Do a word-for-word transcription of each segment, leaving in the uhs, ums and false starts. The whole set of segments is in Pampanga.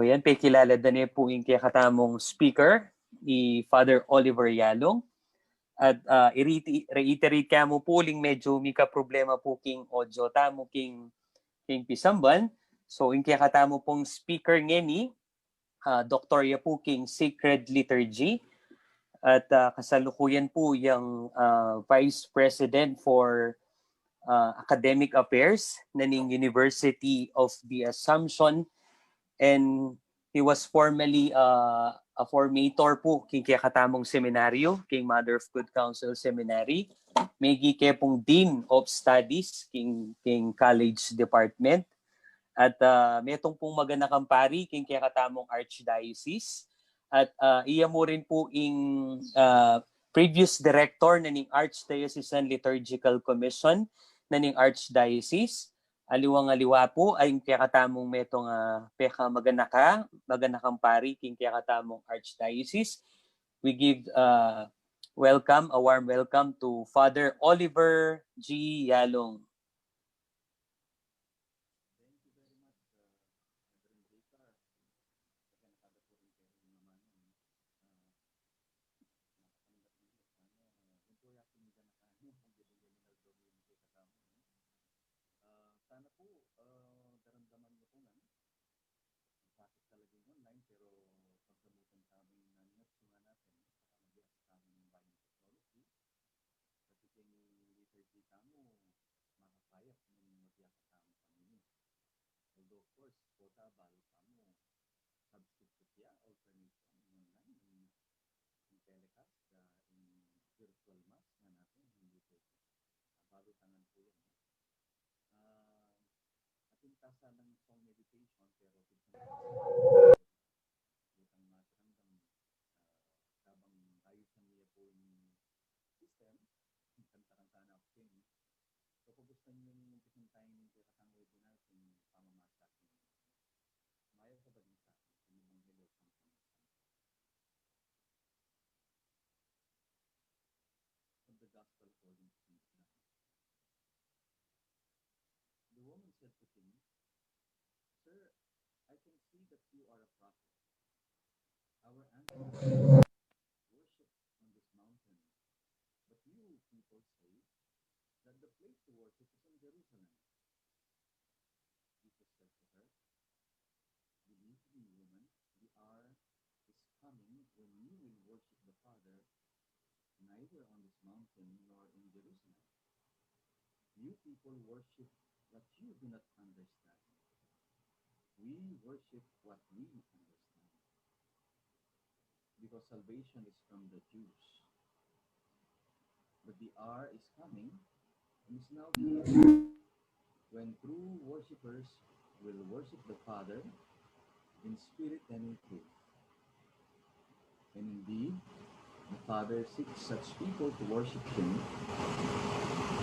Yan, pekilala da ne pu ing kekatamung speaker, i Father Oliver Yalung. At ah, i-reite-, reiterate ke mu pu uling medyo mika problema pu king audio tamu king, king pisamban. So, ing kekatamu pung speaker ngeni, ah, doktor ya pu king Sacred Liturgy. At ah, kasalukuyan pu yang ah, Vice President for ah, Academic Affairs na ning University of the Assumption. And he was formerly ah, a formator pu king kekatamung seminaryo, king Mother of Good Counsel Seminary. Megi ke pung Dean of Studies king, king College Department. At ah, metung pung maganakang pari king kekatamung Archdiocese. At ah, iya mu rin pu ing ah, previous director na ning Archdiocesan Liturgical Commission na ning Archdiocese. Aliwang-aliwa pu ing kekatamung metung ah, pekamaganaka, maganakang pari king kekatamung Archdiocese. We give ah, welcome, a warm welcome to Father Oliver G. Yalung. Thank you very much, uh, Reverend Rita. Again, nakada po rin kayo ng mga manong, uh, nakatanggap ng ano, uh, yung po yung aking ganakahan, yung pagbibigay ng aldo yung kay kasama, no? Uh, sana po, uh, daramdaman niyo po nga, masakit talaga yung online, pero pagdamutan tamu ing naningatsu natin, saka mag-iasa tamu ng Bible technology, kasi kaya ni liturgy tamu, makapayap nung mag-iasa tamu kami. Although, of course, kota balu tamu, substitute ya, alternate ya, yung online, yung, yung telecast, uh, yung virtual mass nga natin, yung liturgy. Balu tangan po yan, no? Ah, atin ta sanang song meditation, pero butang makiramdam, ah, kabang ayusan niya po yung system, kanta-kanta na ako, King. So, kung gusto niyo yung umpisan tayo ng kaya kasang webinar, kung pamamasa ko, maya sa bading sa akin, kung ibang hello, kung pamamasa. From the Gospel according to Saint John. The woman said to him, "Sir, I can see that you are a prophet. Our ancestors worshipped on this mountain, but you people say that the place to worship is in Jerusalem." Jesus said to her, "Believe me, woman, the hour is coming when you will worship the Father neither on this mountain nor in Jerusalem. You people worship what you do not understand. We worship what we understand, because salvation is from the Jews. But the hour is coming, and is now here, when true worshippers will worship the Father in spirit and in truth. And indeed, the Father seeks such people to worship him.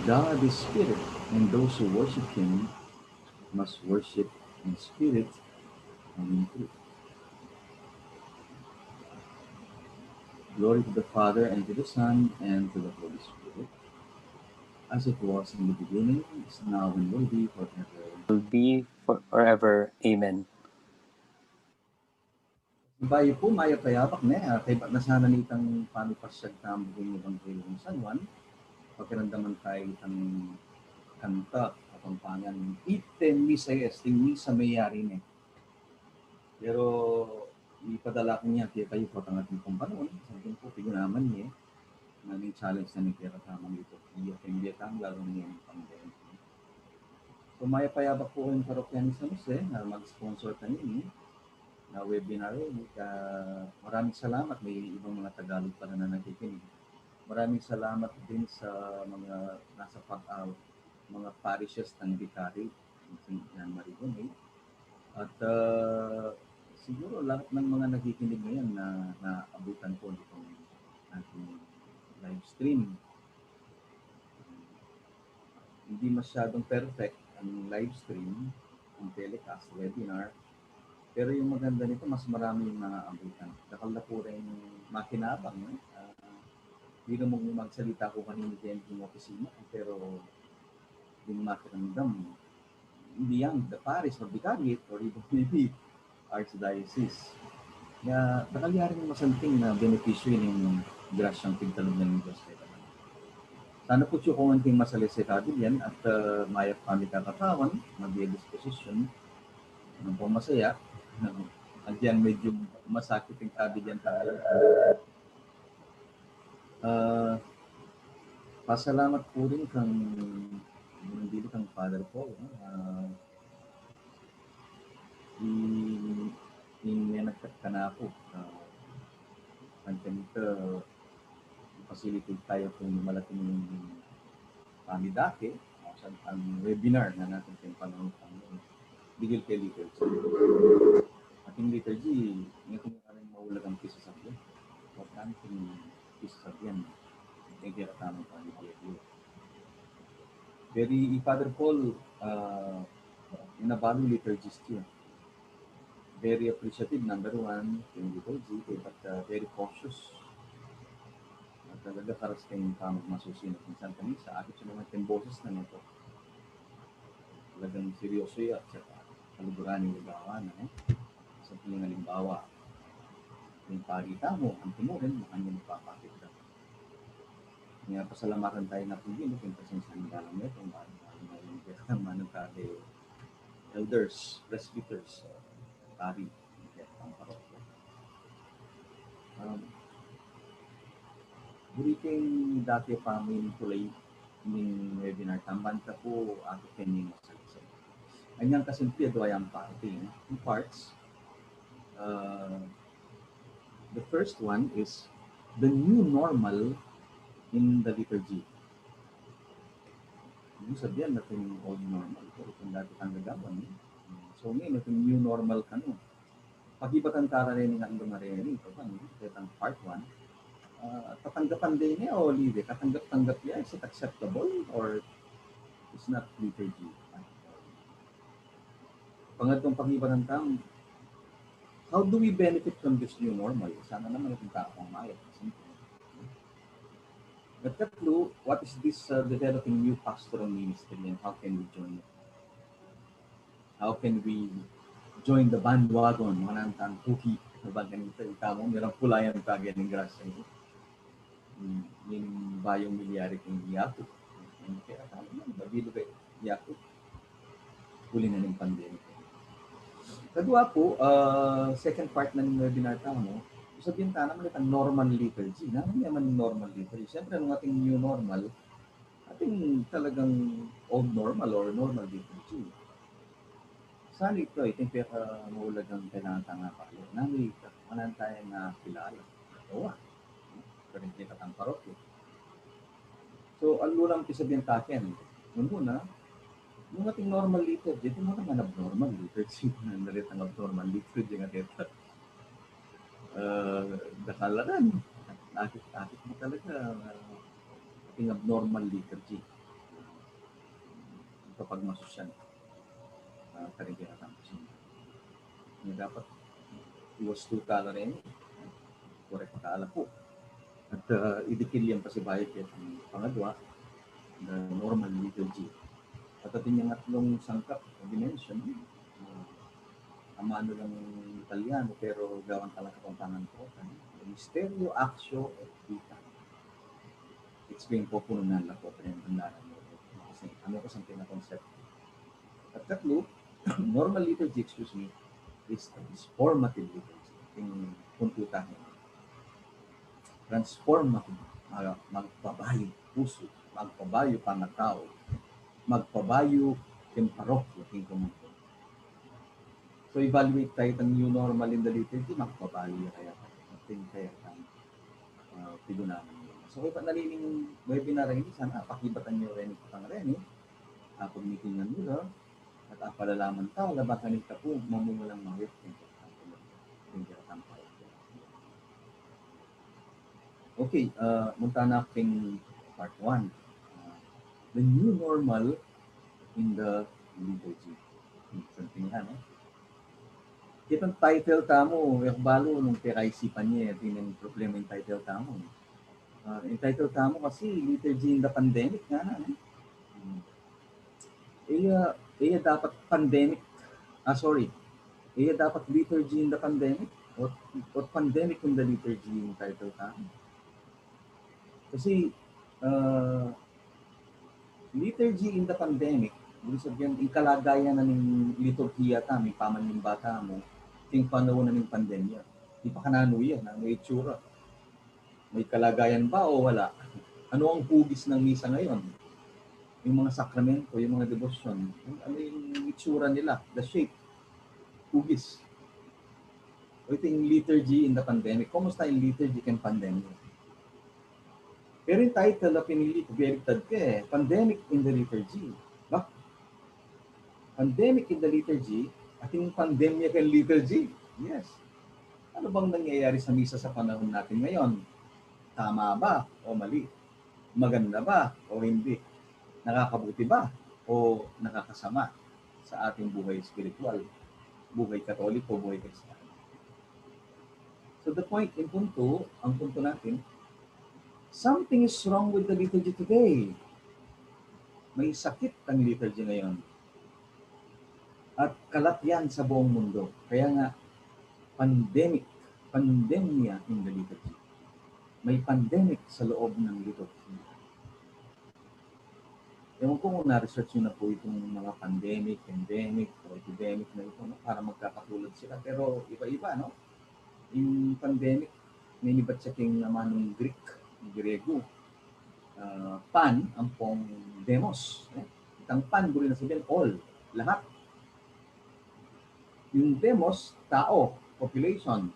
God is spirit, and those who worship him must worship in spirit and in truth. Glory to the Father, and to the Son, and to the Holy Spirit, as it was in the beginning, is now, and will be forever. Will be forever. Amen. Bayu pu, mayap a yabak ne, ah, kaybat na sana nitang pamipasyag tamu king Ebanghelyo nang San Juan, pakiramdaman tayu itang kanta Kapampangan, Ite missa est, ing misa meyari ne. Pero ipadala ku ne kekayu potang atin pung panahun, sabi ku, pigunaman ne, nanu ing challenge na ning kekatamung liturgiya, kaya ing bie tamu, lalu na ngeni pandemic. So, mayap a yabak pu ing parokya ning San Jose na mag-sponsor kanini na webinar ini. Ka-, maraming salamat. May ibang mga Tagalog pala na nakikinig. Maraming salamat din sa mga nasa pag-, ah, mga parishes ng Vicary, Saint John Marie Gomez. At, ah, siguro lahat ng mga nakikinig ngayon na naabutan po nitong ating live stream. Hindi masyadong perfect ang live stream, ang telecast, webinar. Pero yung maganda nito, mas marami yung naabutan. Dakal na po rin makinabang, no? Ah, di na mo magsalita ko kanina din yung opisina, pero yung makiramdam, beyond the parish or vicariate, or even maybe Archdiocese. Ya, dakal ya ring masanting a benepisyu ning grasyang pigtalub na ning Dios kekatamu. Sana pu atyu kung anting masalese kabilyan at, ah, mayap pang kakatawan, magye disposition, nung pang masaya, agyang medyu masakit ing kabilyan tamu. Ah, pasalamat pu rin kang, nandili kang Father Paul, no? Ah, i-, in menagkat kanaku, ah, kanita, i-facilitate taya pu ning malating pamidake, ah, sa ang webinar na natin keng panahon, dikil keng liturgy. Ating liturgy, ngayon, maulagang pisasabyan. Importanting pisasabyan. Ating kekatamung pamidake. Very, i Father Paul, ah, inabalu liturgist ya. Very appreciative, number one, keng liturgy, but, ah, very cautious. At talaga karas keng pamagmasusi na minsan kami sa akit sa mga keng boses na nito. Talagang seryoso ya at saka kaluguran ing ligawan, no? Sa tingin halimbawa, ing pari tamu, anti mu rin, makanyan ipapakit ka. Kaya pasalamatan taya na pu rin, ing presensia ning dalang nito, kung paano, paano na yung kaya manang kade elders, presbyters, pari, kaya pang parokya. Um, buri keng dati pa mu ing tulay ning webinar, tamban ta pu, aku keng masalese. Anyang kasimple, adwa yang parte, no? Two parts. Uh, the first one is the new normal in the liturgy. Ibig sabihin, nating old normal, ito, itong dati tang gagawan, eh. So, ngayon, itong new normal kanu. Pagibatan ta la reni ing andang reni, ito pa, no? Itang part one. Ah, tatanggapan de ini o ali de? Katanggap-tanggap ya, is it acceptable or it's not liturgy? Pangatlung pagibatan tamu, how do we benefit from this new normal? Sana naman itang tau pang mayap. At katlu, what is this, uh, developing new pastoral ministry and how can we join it? How can we join the bandwagon? Manang tang kuki, na bang kanita, ita mu, merang pulayan pa ning grasya ini. Hmm, ning bayung milyari keng Yaku. Ning kaya tamu, mabilu kay Yaku. Uli na ning pandemic. Kadua pu, ah, second part na ning webinar tamu, sabian ta naman itang normal liturgy. Nanu naman normal liturgy? Siyempre, nung ating new normal, ating talagang old normal or normal liturgy. Sana ito, ito yung pinakamaulagang kailangan tang mapalu. Nanu ita, manang taya nakilala. Awa. Pero hindi ka tang parokya. So, alu lang pisabian ta keni. Nung una, nung ating normal liturgy, ito mu naman abnormal liturgy. Nanu rin itang abnormal liturgy nga kita. Ah, dakal la rin. Akit, akit mu talaga, ah, ating abnormal liturgy. Kapag masusyan, ah, karing kekatamung simbahan. Nga dapat iwastu ta la reni, korekta la pu. At, ah, idikil yang pasibayu keti pangadua, the normal liturgy. At atin yang atlung sangkap, dimension, ah, amanu lang Italiano, pero gawan ta la Kapampangan pu, ano? Mysterio, Actio, et Vita. Explain pu, pununan la pu, pero yung tanda na mo. Kasi, ano ko sa pinakonsepto? At katlu, normal liturgy, excuse me, is transformative liturgy. Yung punto tayo. Transformative, mag-, magpabayu pusu, magpabayu pangatau, magpabayu king parokya, king komunidad. So, evaluate tayu itang new normal in the liturgy, magpabayu ya kaya tayu. Atin kaya tayu, ah, pigunahan. So, kaya pa naliling webinar ini, sana pakibatan yu reni, itang reni, ah, pagmitingan yu la, at apalalaman ta la, bang kanita pu, mamumulang mawit. Thank you. Okay, ah, munta na king part one. Ah, the new normal in the liturgy. Hmm, something yan, eh. Itang title tamu, e ku balu nung pekaisipan ye, atin yang problema ing title tamu. Ah, ing title tamu kasi, Liturgy in the Pandemic, ngana, eh. Hmm. Iya, iya dapat pandemic, ah, sorry. Kaya dapat Liturgy in the Pandemic or, or Pandemic in the Liturgy yung title ta. Kasi, ah, Liturgy in the Pandemic, ibig sabihin, yung kalagayan na ning liturhiya ta, ning pamanimba ta mu, yung panahon na ning pandemya. Di pa kananu yan, ano yung itsura? May kalagayan ba o wala? Ano ang hugis ng misa ngayon? Yung mga sakramento, yung mga debosyon, yung, ano yung itsura nila, the shape, hugis. O ito yung Liturgy in the Pandemic. Kumusta yung liturgy keng pandemya? Pero yung title na pinili ko, baliktad ka eh, Pandemic in the Liturgy. Ba? Pandemic in the Liturgy, at yung pandemya keng liturgy? Yes. Ano bang nangyayari sa misa sa panahon natin ngayon? Tama ba o mali? Maganda ba o hindi? Nakakabuti ba o nakakasama sa ating buhay espiritual, buhay Katoliko, buhay Kristiyano? So the point, yung punto, ang punto natin, something is wrong with the liturgy today. May sakit ang liturgy ngayon. At kalat yan sa buong mundo. Kaya nga, pandemic, pandemya in the liturgy. May pandemic sa loob ng liturgy. Ewan ko kung na-research nyo na po itong mga pandemic, endemic, o epidemic na ito, no? Para magkakatulad sila. Pero iba-iba, no? Yung pandemic, may nibat siya king amanung Greek, Griego. Ah, pan, ampong demos. Eh? Itang pan, buri na sabihin, all, lahat. Yung demos, tao, population.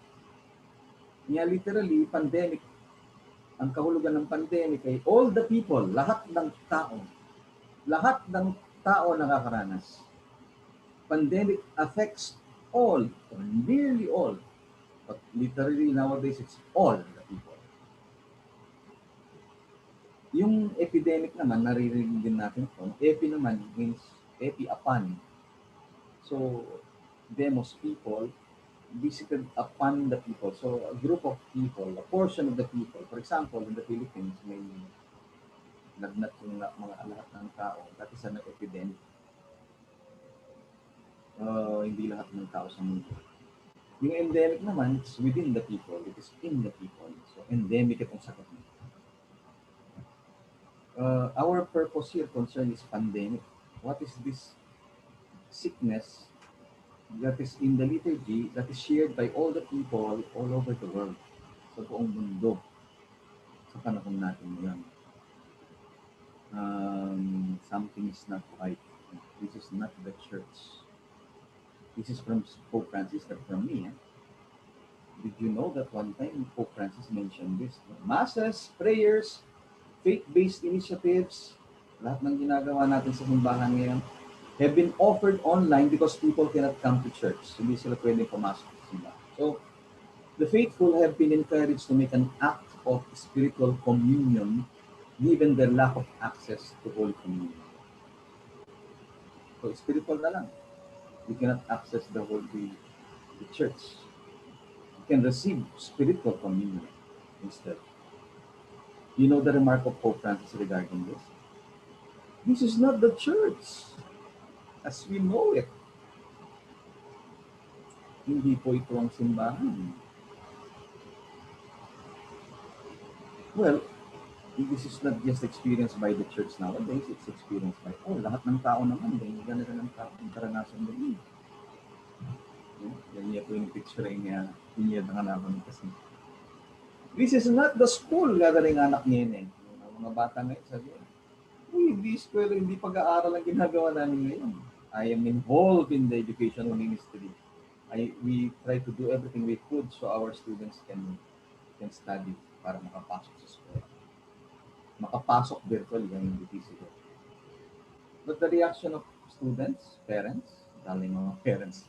Kaya literally, pandemic, ang kahulugan ng pandemic ay all the people, lahat ng tao. Lahat ng tao nakakaranas. Pandemic affects all, or nearly all. But literally nowadays, it's all the people. Yung epidemic naman, naririnig din natin ito. Epi naman means epi, upon. So, demos, people, visited upon the people. So, a group of people, a portion of the people. For example, in the Philippines, may lagnat yung la-, mga lahat ng tao. That is an epidemic. Uh, hindi lahat ng tao sa mundo. Yung endemic naman, it's within the people. It is in the people. So, endemic itong sakit na ito. Uh, our purpose here, concern is pandemic. What is this sickness that is in the liturgy that is shared by all the people all over the world? Sa buong mundo, sa panahon natin ngayon. Um, something is not right. This is not the church. This is from Pope Francis, not from me. Eh? Did you know that one time Pope Francis mentioned this? Masses, prayers, faith-based initiatives, lahat ng ginagawa natin sa simbahan ngayon have been offered online because people cannot come to church. Hindi sila pwedeng pumasok sa simbahan. So, the faithful have been encouraged to make an act of spiritual communion given their lack of access to Holy Communion. So, spiritual na lang. You cannot access the Holy, the church. You can receive spiritual communion instead. You know the remark of Pope Francis regarding this? This is not the church as we know it. Hindi po ito ang simbahan. Well, this is not just experienced by the church nowadays, it's experienced by all. Lahat ng tao naman, dahil ganito ng tao, ang karanasan din. Yan niya po yung picture niya, hindi niya nakalaban kasi. This is not the school, gagaling anak niya yun eh. Ang mga bata ngayon, sabi niya, uy, hindi eskwela, hindi pag-aaral ang ginagawa namin ngayon. I am involved in the educational ministry. I, we try to do everything we could so our students can, can study para makapasok sa eskwela. Makapasok virtually, yan yung difícil. But the reaction of students, parents, galing mga parents,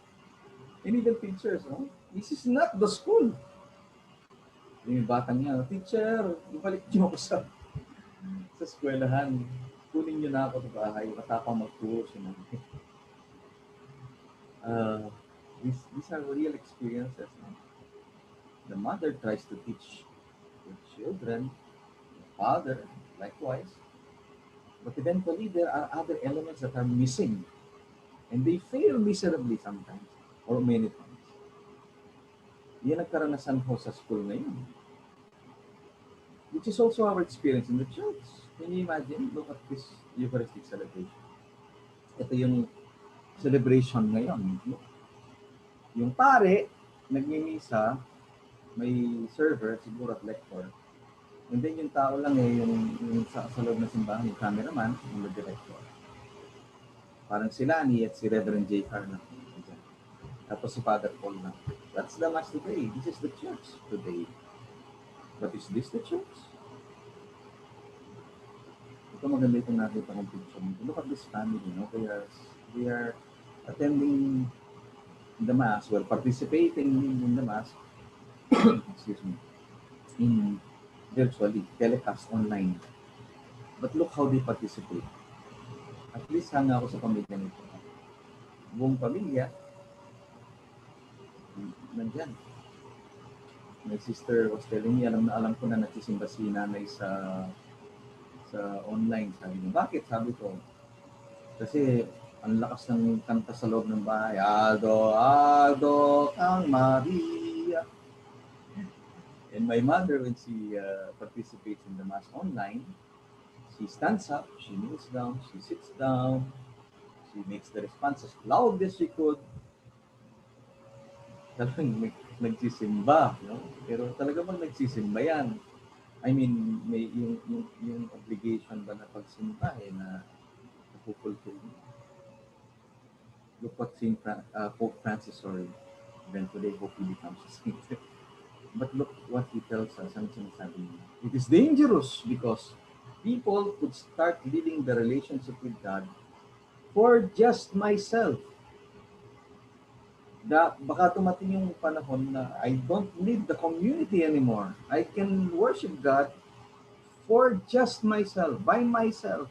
and even teachers, no? This is not the school. Yung batang yan, "Teacher, ibalik niyo ako sa, sa eskwelahan. Kunin niyo na ako sa bahay. Matapang magturo si mami." Uh, these, these are real experiences. No? The mother tries to teach the children, the father, likewise. But eventually, there are other elements that are missing. And they fail miserably sometimes, or many times. Yan ang karanasan ko sa school ngayon. Which is also our experience in the church. Can you imagine? Look at this Eucharistic celebration. Ito yung celebration ngayon. Yung pare, nagmimisa, may server, siguro at lector. And then yung tao lang eh, yung, yung sa, sa loob ng simbahan, yung cameraman, yung director. Parang sila ni at si Reverend J R lang. Tapos si Father Paul lang. That's the Mass today. This is the church today. But is this the church? Ito maganda itong nakita kong picture. Look at this family, no? They are, they are attending the Mass, well, participating in the Mass, excuse me, in virtually, telecast online. But look how they participate. At least hanga ako sa pamilya nito. Buong pamilya, nandiyan. My sister was telling me, alam na alam ko na nagsisimba si nanay sa sa online. Sabi niya, bakit? Sabi ko, kasi ang lakas ng kanta sa loob ng bahay. Ave, Ave, Maria. And my mother, when she uh, participates in the Mass online, she stands up, she kneels down, she sits down, she makes the response as loud as she could. Talagang nag, nagsisimba, no? Pero talaga bang nagsisimba yan? I mean, may yung, yung, yung obligation ba na pagsimba eh, na napupulfil niya? Look what Saint Fra- uh, Pope Francis, sorry, eventually I hope he becomes a saint. But look what he tells us, ano sinasabi niya? It is dangerous because people could start living the relationship with God for just myself. Da, baka tumating yung panahon na I don't need the community anymore. I can worship God for just myself, by myself,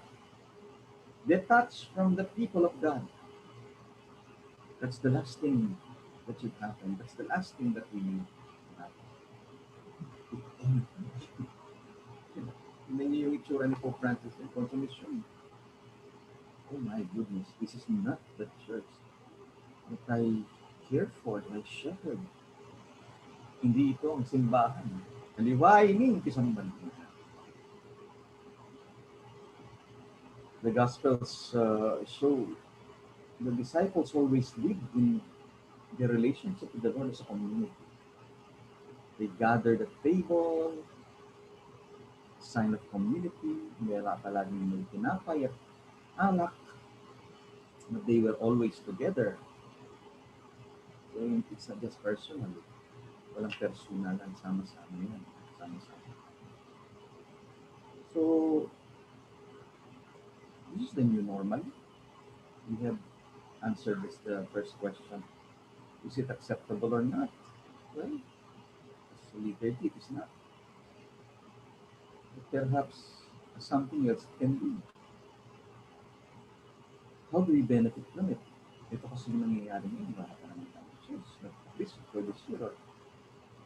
detached from the people of God. That's the last thing that should happen. That's the last thing that we need to happen. Tingnan niyo yung itsura ni Pope Francis ng konsumisyon. Oh my goodness, this is not the church that I care for, my shepherd. Hindi ito ang simbahan. Kaliwa ini yung kisamban. The Gospels uh, show the disciples always lived in their relationship with the Lord as a community. They gathered at table, sign of community, may palaging may tinapay at alak, but they were always together. So it's not just personal. Walang personal, ang sama-sama yan. Sama-sama. So, this is the new normal. We have answered this the first question. Is it acceptable or not? Well, as a liturgy, it is not. But perhaps something else can be. How do we benefit from it? Ito kasi nangyayari ngayon, wala pa naman tayo sa church. At least for this year, or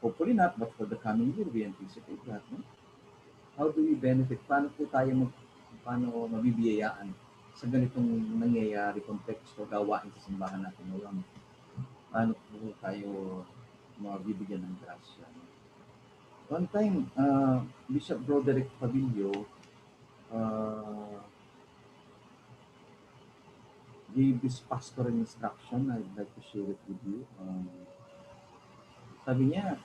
hopefully not, but for the coming year, we anticipate that. No? How do we benefit? Paano po tayo mag, paano mabibiyayaan sa ganitong nangyayari, konteksto, gawain sa simbahan natin ngayon? Paano po tayo mabibigyan ng grasya? One time, uh, Bishop Broderick Pabillo uh, gave this pastoral instruction. I'd like to share it with you. Um, sabi niya,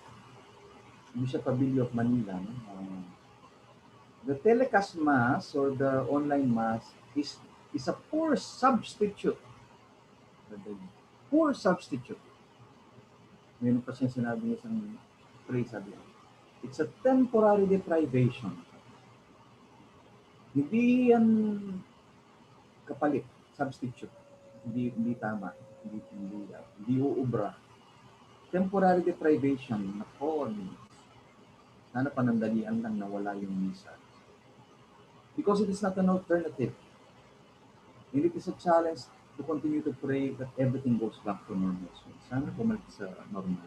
Bishop Pabillo of Manila, no? Uh, the telecast mass or the online mass is is a poor substitute. Poor substitute. Meron pa siyang sinabi niya isang phrase, sabi niya, it's a temporary deprivation. Hindi yan kapalit, substitute. Hindi, hindi tama. Hindi, hindi, uh, hindi uubra. Temporary deprivation, nako, sana panandalian lang na wala yung misa. Because it is not an alternative. And it is a challenge to continue to pray that everything goes back to normal. So, sana bumalik sa normal.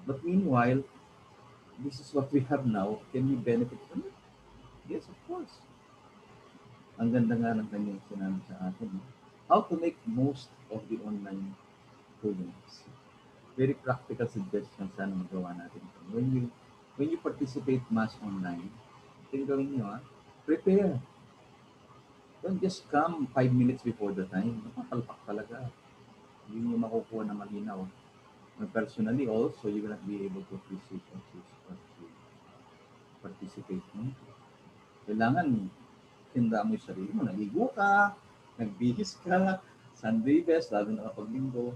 But meanwhile, this is what we have now. Can we benefit from it? Yes, of course. Ang ganda nga ng kanyang sinabi sa atin, no? How to make most of the online prayers. Very practical suggestion sana magawa natin ito. When you, when you participate mass online, ito yung gawin nyo, ha? Prepare. Don't just come five minutes before the time. Mapapalpak talaga. Hindi nyo makukuha na malinaw. And personally also, you will not be able to appreciate what you, what you participate, no? Kailangan tinda mo yung sarili mo. Naligo ka, nagbihis ka, Sunday best, lalo na kapag linggo.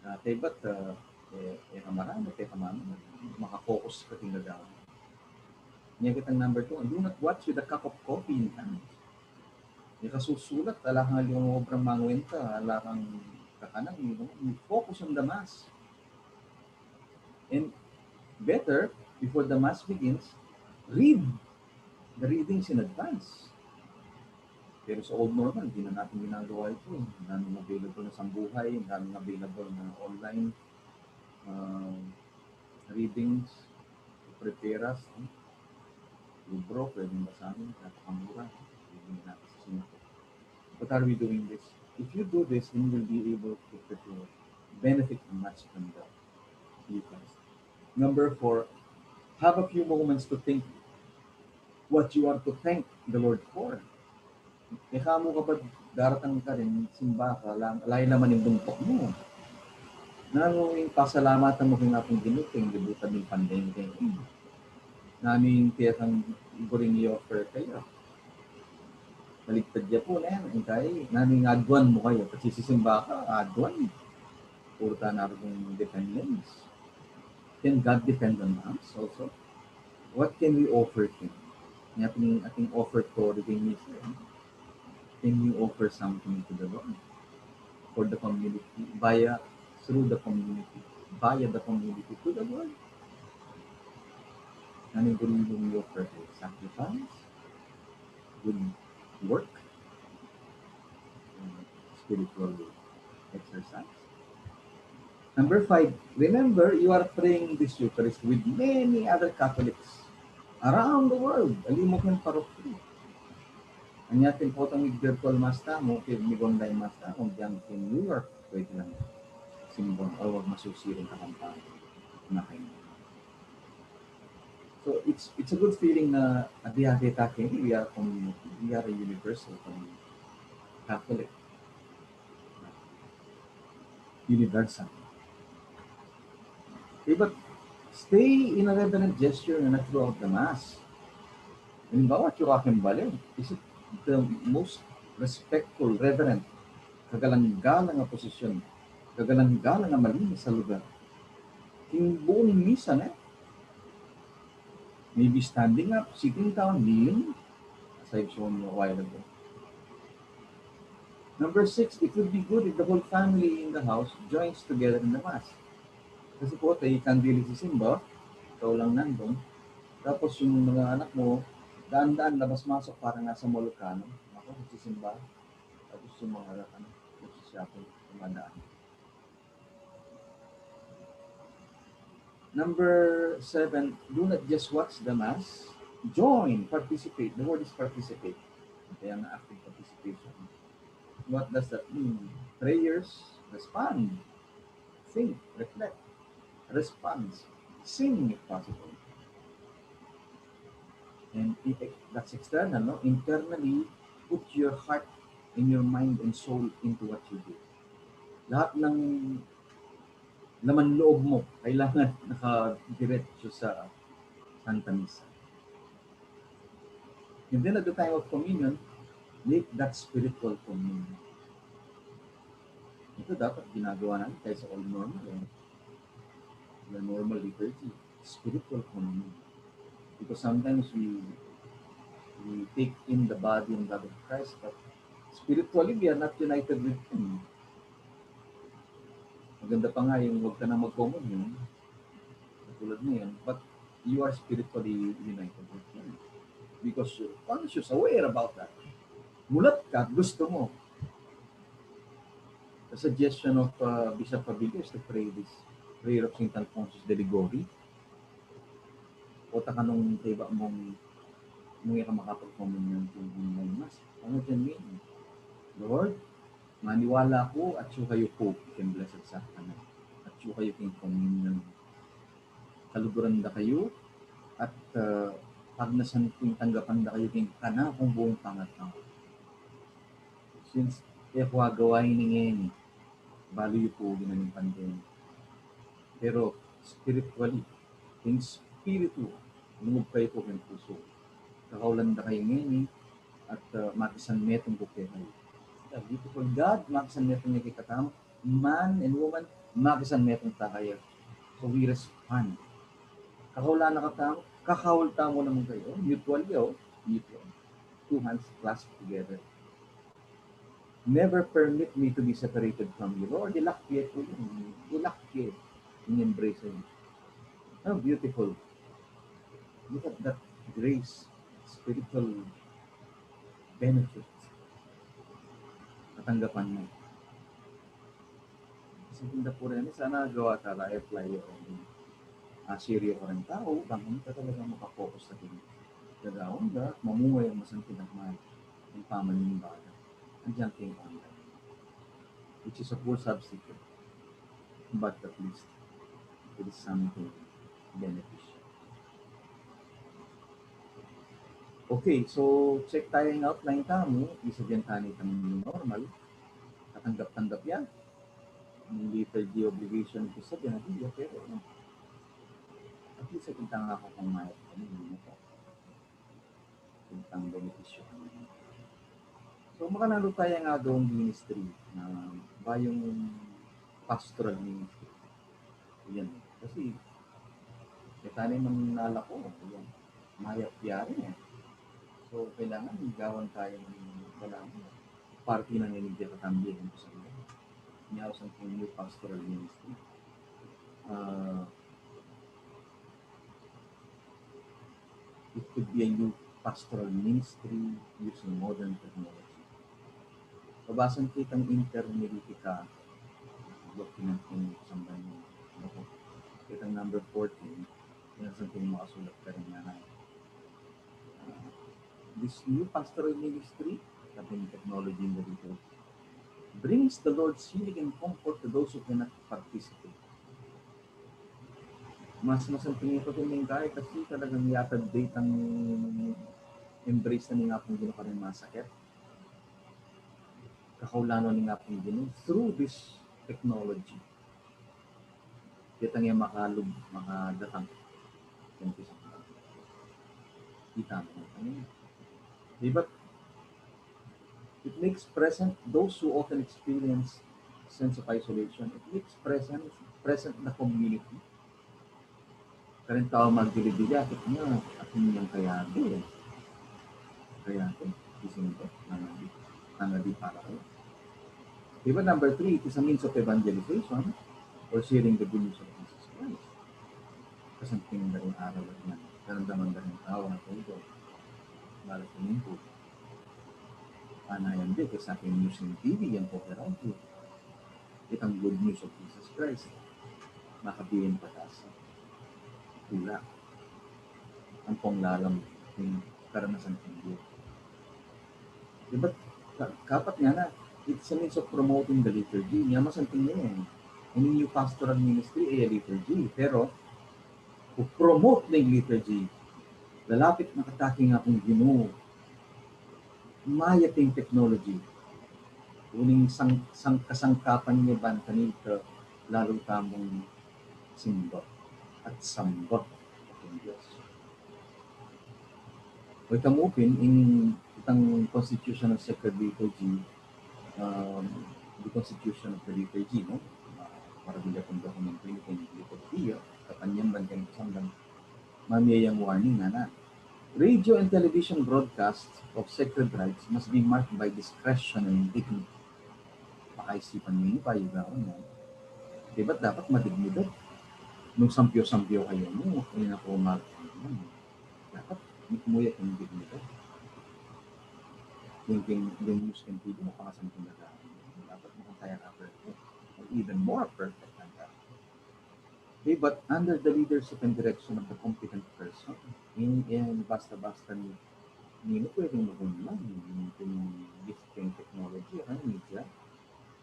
Uh, kaya ba't, uh, eh, eh, kamarami, kaya kamami, makafocus ka tinda daw. Niya kitang number two, do not watch with a cup of coffee in hand. Ika susulat, ala kang alyong obrang mangwenta, ala kang kakanan, you know, you focus on the mass. And better, before the mass begins, read the readings in advance. Pero sa old normal, hindi na natin ginagawa ito. Ang daming available na sambuhay, ang daming available na online uh, readings, prepare us, no? Libro, pwedeng basahin, napakamura, no? Pwede natin sa singko. But are we doing this? If you do this, then you will be able to, to benefit much from the Eucharist. Number four, have a few moments to think what you are to thank the Lord for. Ika mu ka ba daratang ka rin, simba ka, lang, lain naman yung buntok mo. Nanu ing pasalamatan mu kaya nga pong ginuting, libutan yung pandemic kayo. Nanu ing tiyak ang buring i-offer kayo. Baligtad ya po na yan, intay, nanu ing aduan mu kayo, kasi sisimba ka, aduan. Purta na rin dependence. Can God depend on us also? What can we offer Him? Ating, ating offertory kay Mister. Can you offer something to the Lord? For the community, via, through the community, via the community to the Lord? Ano yung gusto mong i-offer? Sacrifice? Good work? Spiritual exercise? Number five, remember, you are praying this Eucharist with many other Catholics around the world. Alimut yung parokya. Anya, atin potang mig-virtual mass tamu, kaya mig-online mass tamu, diyan sa New York, pwede lang simbang, o wag masusi rin kakampanya. Na kayo. So, it's, it's a good feeling na adi-adi tayo, we are community, we are a universal community. Catholic. Universal. Okay, but stay in a reverent gesture na throughout the Mass. Halimbawa, atyu ka keng bale, is it the most respectful, reverent, kagalang-galang a posisyon, kagalang-galang a malinis a lugar? King buong misa, ne? Maybe standing up, sitting down, kneeling, as I've shown you a while ago. Number six, it would be good if the whole family in the house joins together in the Mass. Kasi po, tayo kandili sa simba, ikaw lang nandun. Tapos yung mga anak mo, daan-daan, labas-masok, parang nasa mall ka, no? Ako, nagsisimba. Tapos yung mga, ano, nagsishopping, dumadaan. Number seven, do not just watch the Mass. Join, participate. The word is participate. Kaya nga active participation. What does that mean? Prayers, respond. Think, reflect. Response, sing if possible. And i-, that's external, no? Internally, put your heart and your mind and soul into what you do. Lahat ng laman loob mo, kailangan nakadiretso sa Santa Misa. And then at the time of communion, make that spiritual communion. Ito dapat ginagawa natin kahit sa old normal, eh. The normal liturgy, spiritual communion. Because sometimes we, we take in the body and blood of Christ, but spiritually we are not united with Him. Maganda pa nga yung wag ka na mag-communion, katulad ngayon, but you are spiritually united with Him. Because you're conscious, aware about that. Mulat ka at gusto mo. The suggestion of uh, Bishop Fabio is to pray this prayer of Saint Alphonsus de Liguori. O ta kanung tiba mong, mong ika makapag-communion kung online mass. Ano dyan mean? Lord, maniwala ku atyu kayu Pope keng Blessed Sacrament. At yu kayu king komunyon. Kaluguran da kayu at, ah, pagnasan ku ing tanggapan da kayu king kanakung buung pangatau. Since e ku agawa ini ngeni, balu yu pu king pandemic. Pero spiritually, king spiritu, lungub kayu pu king pusu. Kakaulan da kayu ngeni at, ah, makisanmetung ku kekayu. The beautiful God, makisanmetung ya kekatamu, man and woman, makisanmetung ta kaya. So we respond. Kakaul na katamu, kakaul tamu naman kayu. Mutual ya, o. Mutual. Two hands clasped together. Never permit me to be separated from you, Lord. Ilak ye ku ing, ilak ye ing embrace yu. How beautiful. Look at that grace, spiritual benefit. Natanggapan mu. Kasi tinda pu rin, sana gawa tala, apply yu rin. Ah, seryo ka rin tau, bang hindi ka talaga makapokus sa tingin. Gagawin ka, mamuhay ang masanting at mahal. Ang pamanimba ka. Andiyan kayong online. Which is a poor substitute. But at least, it is something beneficial. Okay, so check tayo ng outline tamu, isa dyan tayo itang new normal. Katanggap-tanggap yan. Yung liturgy obligation ko sa dyan, hindi, pero at least, kita nga ako kung mayat kami, hindi ko. Itang benepisyo kami. So, makananu tayo nga gawang ministry na ba yung pastoral ministry. Yan. Kasi, e tayo man nalako, yan. Mayap yari yan. So, kailangan gawan tayo ng, kailangan, party ng India katambi yung sa mga. Niya sa new pastoral ministry. Ah, it could be a new pastoral ministry using modern technology. Pabasan kitang Inter Militica document ng sambayan mo. Kitang number fourteen, yan sa ating makasulat ka rin nga na. Uh, this new pastoral ministry, having technology in the literature, brings the Lord's healing and comfort to those who cannot participate. Mas masanting ito tumingkay kasi talagang yatad date ang embrace na nga pong ginawa rin masakit. Kakaulan na nga pong ginawa through this technology. Kita nga makalub, makadatang. Yan, kita mo. Ano yun? Diba? It makes present those who often experience sense of isolation. It makes present, present the community. Karin tau magdilidili, akit niya, akin niyang kayado eh. Kayado, ising ko, nangadi, nangadi para kayo. Diba, number three, it is a means of evangelization or sharing the good news of Jesus Christ. Kasanting da rin aral at yan. Karamdaman da rin tau na ito. Balas na yung po. Ana yan di, kasi sa akin news ng T V, yan po, pero ang po. Itang good news of Jesus Christ. Makabihin pa tayo sa tula. Ang panglalam ng karanasan ng Dios. Diba, ka-, kapat nga na, it's a means of promoting the liturgy. Nga masanting yun eh. Yung new pastoral ministry, eh, liturgy. Pero, to promote the liturgy, lalapit na kataking Apung Ginu. Mayap ing technology. Uling sang-, sang-, kasangkapan niya ban kanita, lalu tamung simba at samba sa Dios. O ita mu pin, ing itang constitution of sacred liturgy, um, the constitution of the liturgy, no? Uh, para bila kung dokumento yung liturgy, kapanyan ban kanita samban, mamie yang warning na na. Radio and television broadcasts of sacred rites must be marked by discretion and dignity. Pakaisipan niyo yung payugawan yan. Diba dapat madignidad? Nung sampyo-sampyo kayo mo, yun ako mag-, dapat muya kung dignidad. Yung, yung, yung news can T V, mapakasampung na dapat makakaya ka perfect. Or even more perfect than that. Okay, but under the leadership and direction of the competent person, in, in basta-basta ni, nino pwedeng magunlang, yung, yung gifting technology, ano, media,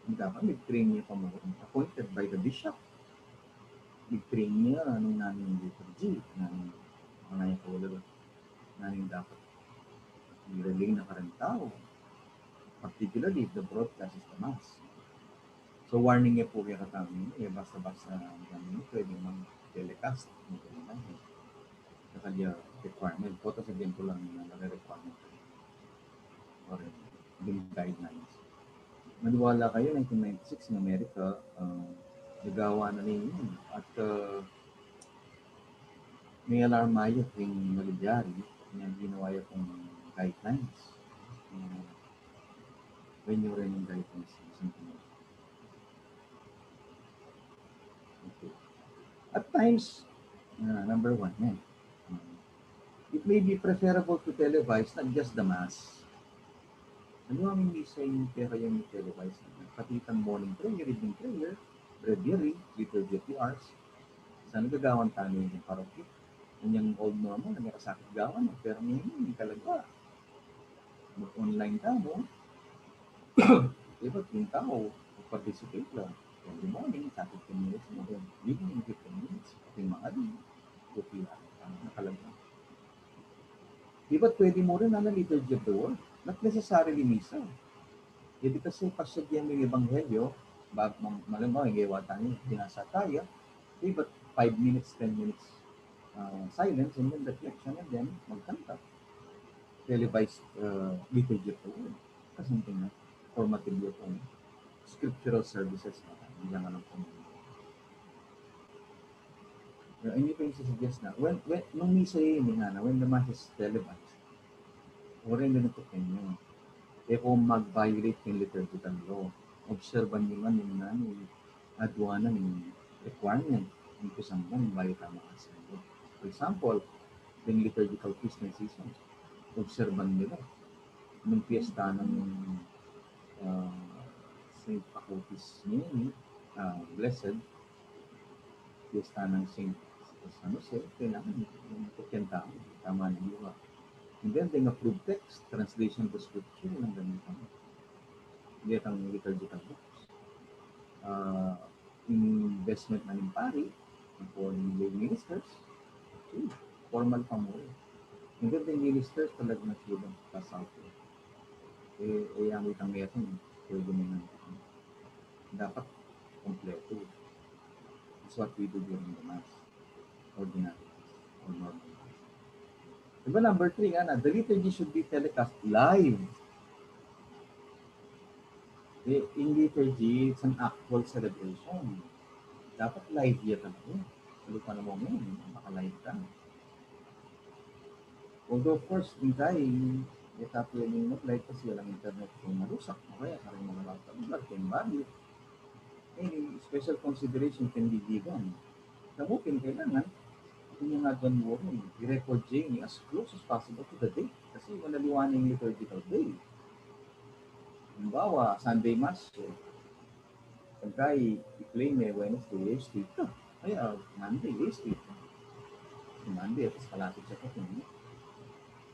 ang dapat may train niya pa mo, appointed by the bishop. i-train ya nung nanu ing liturgy, nanu ing, nanu ing kawalan, nanu ing dapat i-relay na kareng tau, particularly if the broadcast is the mass. So, warning ya pu kekatamu, e basta-basta nanu pwedeng mag-telecast, mag-telecast. Kaya requirement. Quotas again ko lang na nare-requirement. Or yung guidelines. Maniwala kayo, nineteen ninety-six in America, ah, nagawa na rin yun. At, ah, may alarm ya king Malilyari, yung ginawa ya pung guidelines. Ah, when you run yung guidelines, something like that. Okay. At times, ah, number one, yan. Ah, it may be preferable to televise not just the mass. Ano ang misa yung pera yung televise? Pati itang morning prayer, evening prayer, breviary, liturgy of the hours. Sana gagawan tamu yung parokya. Yung old normal, na may kasakit gawan, pero ngayon, talaga. Mag-online tamu. Diba, yung tau, mag-participate lang. Every morning, thirty minutes mo rin. Evening, fifteen minutes. Pati mga di, okay lang. Ano na talaga. Diba, pwede mo rin, ano, liturgy of the word. Not necessarily misa. Pwede kasi pasyagyan mo yung ebanghelyo, ba, mang-, malamang, yung ewa tayo, binasa tayo. Diba, five minutes, ten minutes, uh, silence, and then reflection, and then magkanta. Televised, uh, liturgy of the word. Kasi something na formative yung scriptural services na hindi lang alam kung ano. Yung, hindi pa yung suggest na, when, when, nung misa yun, yun nga na, when the mass is televised, o rin ganito kayo, e ko mag-violate yung liturgical law. Obserban nyo lang yung, ano, yung aduan ng requirement, yung kusang lang, bayo tama kasi. For example, yung liturgical feast ng season, obserban nyo lang. Nung piyesta ng, ah, Saint Acutis ngayon, ah, Blessed, piyesta ng Saint San Jose, kailangan yung pagkanta, tama na, di ba? And then, the approved text, translation of the scripture, yung ganito. Hindi ang liturgical books. Ah, investment na ng pari, for the lay ministers, okay, formal pa mo. And then, the ministers talaga na sila pass out. E, e, ang itang meron, pwede mo nang dapat kompleto. That's what we do during the mass. Ordinary mass or normal mass. Diba, number three nga na, the liturgy should be telecast live. E, in liturgy, it's an actual celebration. Dapat live ya talaga. Lalo pa naman ngayon, maka-live ka. Although, of course, hindi tayo, hindi tayo pwedeng mag-live kasi walang internet kung marusak. O kaya, kareng mga bata, mag-live kayong bali. Any special consideration can be given. Kamu pin kailangan, kung yung aduan mo rin, i-record yun as close as possible to the date. Kasi wala liwan yung liturgical day. Halimbawa, Sunday Mass, eh, pagka i-, i-claim eh, Wednesday, A S T ka. Kaya, Monday, A S T ka. Monday, at least kalapit siya pa kung,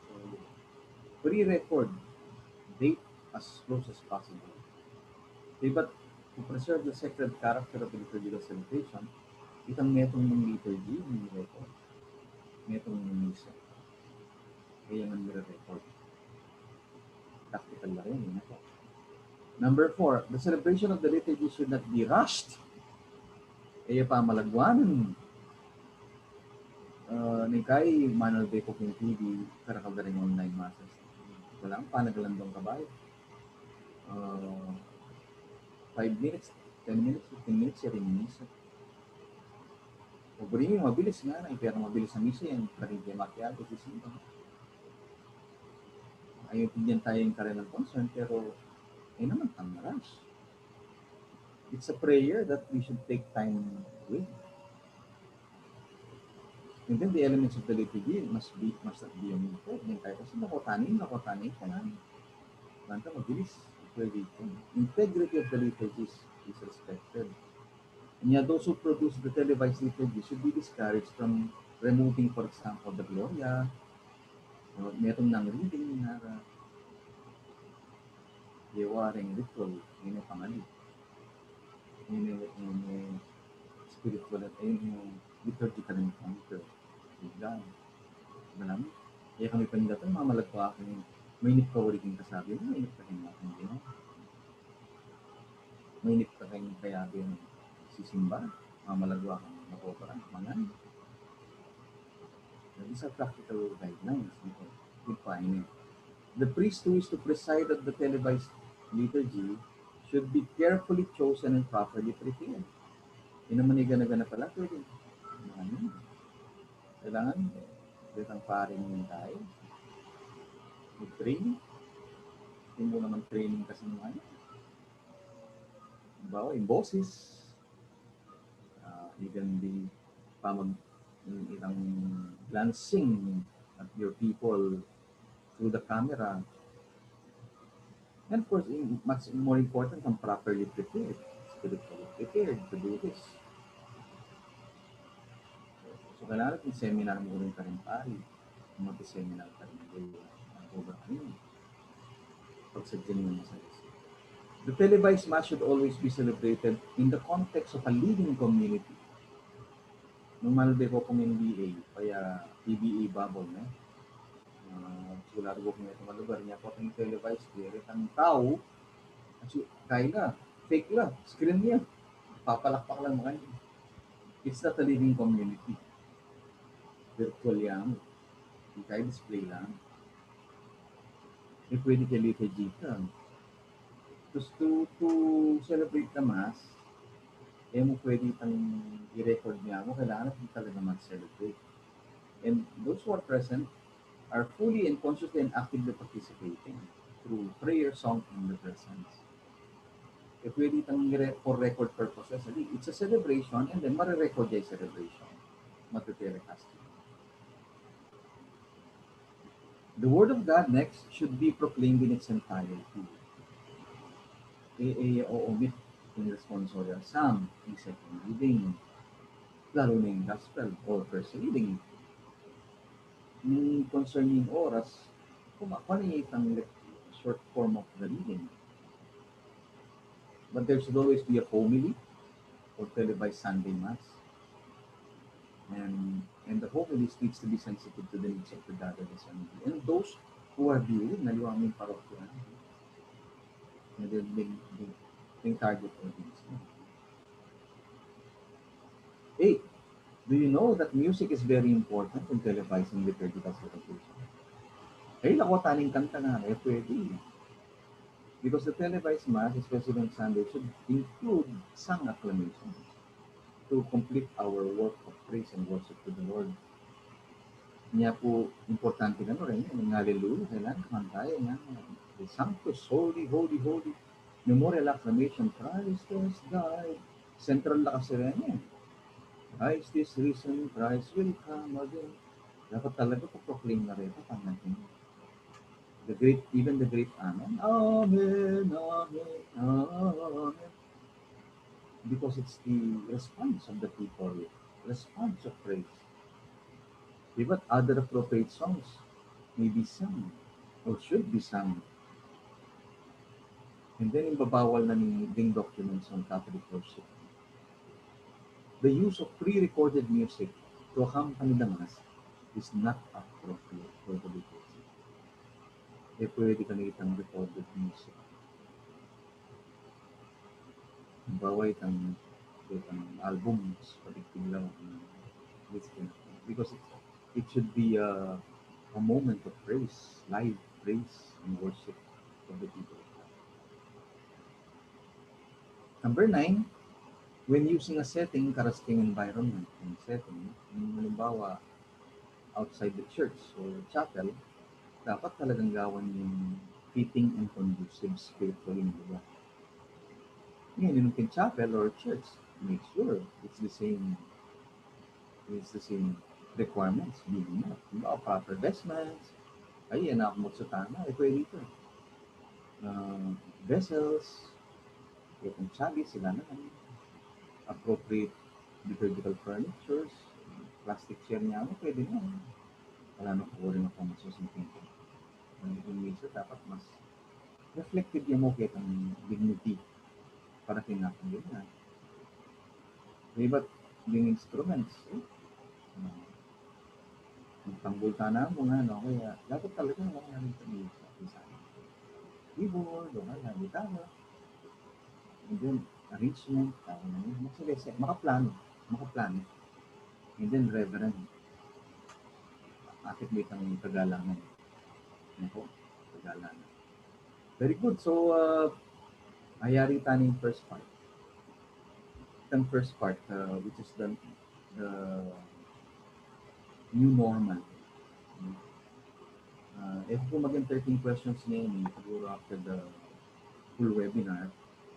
so, pre-record date as close as possible. Okay, but to preserve the sacred character of the liturgical celebration, itang metung ng liturgy, yung record. Metung ng misa. Kaya man nire-record. Practical na rin, yun po. Number four, the celebration of the liturgy should not be rushed. Kaya pa malagwanan. Uh, ni kay manal de ko kung T V, karakal da rin online masses. Wala ang panagalan doon kabay. Uh, five minutes, ten minutes, fifteen minutes, siya rin yung misa. O buri mabilis nga na, pero mabilis ang misa yan, pwede kayo makiago sa simba. Ayun, tignan tayo yung karelang concern, pero, eh naman, tang rush. It's a prayer that we should take time with. And then the elements of the liturgy must be, must not be omitted. Then tayo kasi nakotanin, nakotanin ka na. Banta mabilis. Integrity of the liturgy is, is respected. And yet those who produce the televised liturgy should be discouraged from removing, for example, the Gloria. Uh, meron ng reading na, uh, yawaring ritual, yun yung pangalit. Yun yung, yung, yung spiritual at ayun yung liturgical encounter with God. Alam, kaya kami paningatan, mamalagwa kami, mainip ka wari king kasabi mo, mainip ka king aking ginawa. Mainip ka king kayabi ng sisimba, mamalagwa kami, makopara, mangan. These are practical guidelines. Good pa ini. The priest who is to preside at the televised liturgy should be carefully chosen and properly prepared. Ina man igana-gana pala, pwede. Ano? Kailangan, detang paring tayo. Mag-training. Hindi mo naman training kasi naman. Bawa, yung boses. Uh, even the pamag, itang glancing at your people through the camera. And of course, in, much more important, kang properly prepared, spiritually prepared to do this. So, kailangan natin seminar mo rin pa rin pari. Mag-seminar pa rin kayo. Ang program yun. Pagsadya niyo masayos. The televised mass should always be celebrated in the context of a living community. Normal ba po kung N B A, kaya P B A bubble na. Uh, sigurado ko kung itong lugar niya po itong televised, kaya ang tao, kasi kaya na, fake lang, screen niya. Papalakpak lang mga niya. It's not a living community. Virtual yan. Ikay display lang. E pwede ka liturgical. Tapos to, to celebrate the Mass, e mo pwede itang i-record niya mo, kailangan mo talaga mag-celebrate. And those who are present are fully and consciously and actively participating through prayer, song, and reverence. E pwede itang i-re-, for record purposes. It's a celebration and then mare-record yung celebration. Mate-telecast. The word of God next should be proclaimed in its entirety. E, e, o, omit yung responsory psalm, yung second reading, lalo na yung gospel or first reading. Yung concerning oras, kung ako na itang short form of the reading. But there should always be a homily or televised Sunday Mass. And, and the homilist needs to be sensitive to the needs of the God of the assembly. And those who are viewing, naliwa mo yung parokya. And then, being, being, being target audience. Eight, do you know that music is very important in televising liturgical celebration? Ay, lako, taning kanta nga, e pwede. Because the televised Mass, especially on Sunday, should include song acclamation to complete our work of praise and worship to the Lord. Nya pu, importante na rin, yung Hallelujah, kailangan kumanta tayo nga, "The Sanctus, holy, holy, holy, memorial acclamation, Christ has died." Central na kasi rin yan. "Christ is risen, Christ will come again." Dapat talaga pa-proclaim na rin, pa-, the great, even the great Amen. Amen, amen, amen. Because it's the response of the people, response of praise. Even other appropriate songs may be sung or should be sung. And then, yung babawal na ning, ding documents on Catholic worship. The use of pre-recorded music to accompany the Mass is not appropriate for the liturgy. E pwede kang itang recorded music. Halimbawa, itang, itang albums, patigpig lang, which can, because it, it should be a, a moment of praise, live praise and worship of the people of God. Number nine, when using a setting, karasting environment, yung setting, yung halimbawa, outside the church or chapel, dapat talagang gawan yung fitting and conducive spiritually na lugar. Ngayon, yung chapel or church, make sure it's the same, it's the same requirements, being met. Diba? Proper vestments, ay, yan ako magsutana, e pwede ito. Uh, vessels, itong chalice, sila na lang. Appropriate liturgical furnitures, plastic chair niya, ano, pwede na. Wala na po rin ako masusing tingin. Ang, yung misa dapat mas reflective yung mo kitang dignity para kinakang yun nga. Diba? ding instruments, eh. Ah, magtanggol tana mu, ano, kaya dapat talaga wala na rin kami sa keyboard, o kaya gitara. And then, arrangement, tawag na yun. Magsalaysay, makaplano, makaplano. And then, reverent. Akit mo itang kagalangan. Ano po? Kagalangan. Very good. So, uh, ayari tana ing first part. Itang first part, uh, which is the, the new normal. Uh, e ku mag-entertain questions ngeni, siguro after the full webinar,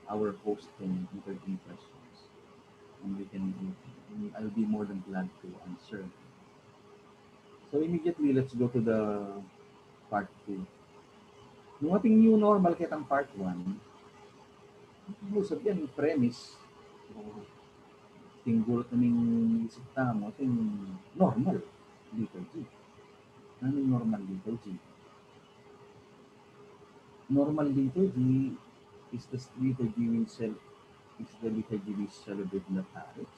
our host can entertain questions. And we can, I'll be more than glad to answer. So immediately, let's go to the part two. Nung ating new normal ketang part one, ibig sabihin, premise, tinggul ning isip tamu, ating normal liturgy. Ano yung normal liturgy? Normal liturgy is the liturgy we cel-, is the liturgy we celebrate in the parish?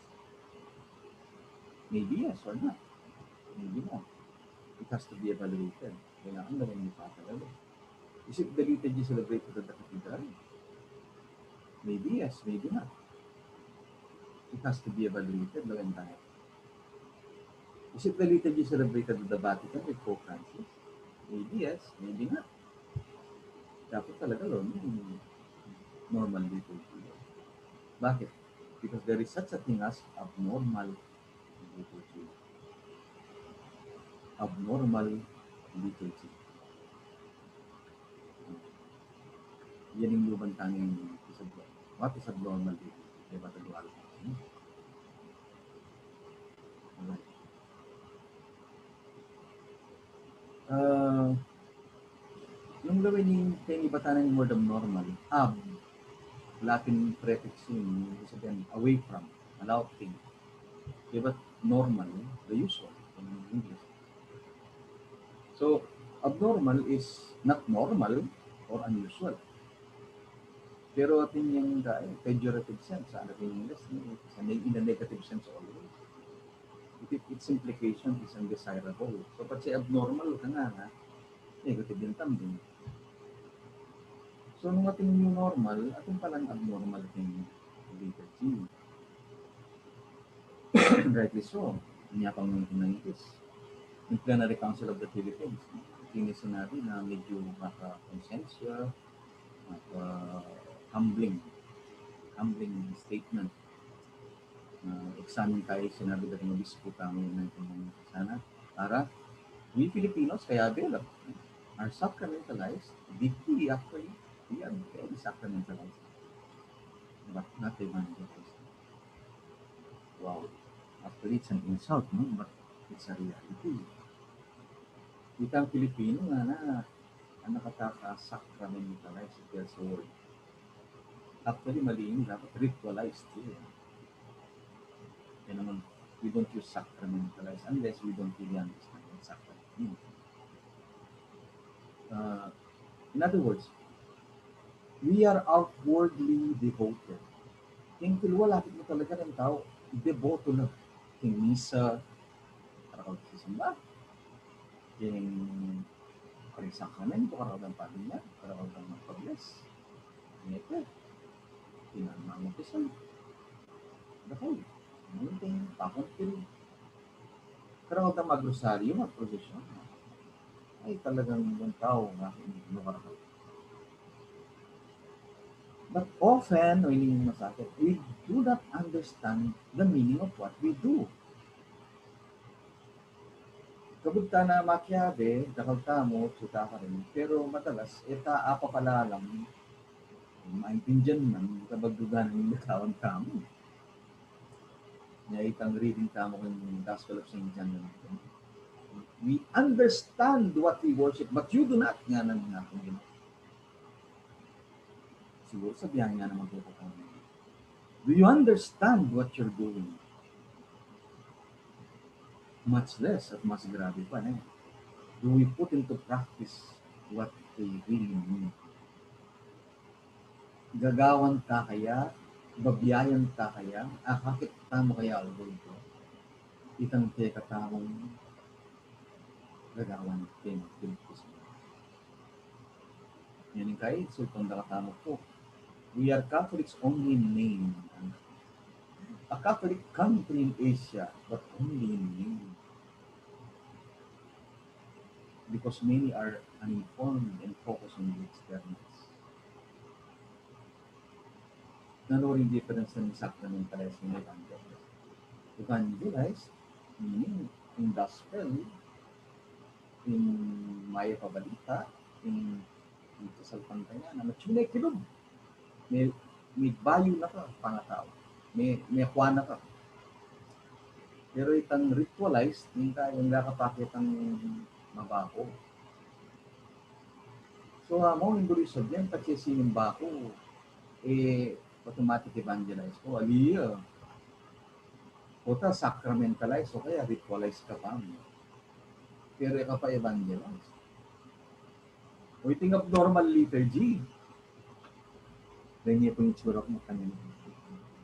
Maybe yes or not. Maybe no. It has to be evaluated. Kailangan na rin ipapalalo. Is it the liturgy celebrated at the cathedral? Maybe yes, maybe not. It has to be evaluated, no, entire. Is it the liturgy celebrated at the Vatican with Pope Francis? Maybe yes, maybe not. Dapat talaga, no, yung normal liturgy. Bakit? Because there is such a thing as abnormal liturgy. Abnormal liturgy. Yan ing luban tana ing isab-, what is abnormal liturgy? Diba, Tagalog? Alright. Ah, yung gawin ni, kaya iba tana ing word abnormal, ab, Latin prefix yun, ibig sabihin, away from, a law of thing. Diba, normal, the usual, in English. So, abnormal is not normal or unusual. Pero atin yang, eh, pejorative sense, ah, atin yang English, eh, sa neg-, in a negative sense always. It, its implication is undesirable. So, pag sa abnormal ka na, ha? Negative yung tambing. So, nung atin new normal, atin palang abnormal ing liturgy. Rightly so. Inya pang nineteen nineties, yung Plenary Council of the Philippines, ini sinabi na medyo maka-konsensya, maka-humbling, humbling statement. Ah, examine tamu, sinabi da ring obispo tamu na ito, sana, para we Filipinos, kaya bela, are sacramentalized, deeply, actually, we are very sacramentalized, but not evangelized. Wow. Actually, it's an insult, no? But it's a reality. Itang Pilipino nga na, ang nakataka sacramentalized, if there's a word. Actually, mali yun, dapat ritualized yun. Kaya naman, we don't use sacramentalized unless we don't really understand what sacrament means. Uh, in other words, we are outwardly devoted. King kilwal, akit mu talaga ing tau, deboto na. King misa, karakal sisimba. King karing sakramento, karakal dang pamilyar, karakal dang magpa-bless. Ngete, king mamatisan. Dakal, king pakuntil. Karakal dang magrosaryo, magprosesyon. Ay, talagang yung tau, no, karakal. But often, o, ini ing masakit, we do not understand the meaning of what we do. Kabud tana makiabe, dakal tamu, tsu ta karin. Pero madalas, e ta apapalalam, maintindian man, kabagdugan ning bitawan tamu. Nya itang reading tamu king Gospel of Saint John, we understand what we worship, but you do not, ngana ning Ginu. Siguro sabihan nga naman po kami, do you understand what you're doing? Much less, at mas grabe pa, ne? Do we put into practice what they really mean? Gagawan ta kaya Babiayan ta kaya, akakit tamu kaya aldo ito, itang teka tamung gagawan king, king Christmas. Yan ing kaya, so, tanda ka tamu po. We are Catholics only in name. A Catholic country in Asia, but only in name. Because many are uninformed and focused on the externals. Nanu ring difference ning sacramentalize keng evangelize? Evangelize, meaning, ing gospel, ing mayap a balita, ing, ing kasalpantayanan, na matsune kilub. May, may bayu na ka, pangatau. May, may kuan na ka. Pero itang ritualized, ing ka, ing ka kapakitang mabaku. So, amo, ing guru sa diyan, pati sining baku, eh, automatic evangelize ko, aliya. Kota sacramentalize, o kaya ritualize ka pa mo. Pero e ka pa evangelize. O iting abnormal liturgy. Ganyan po yung itsura ko, kanina.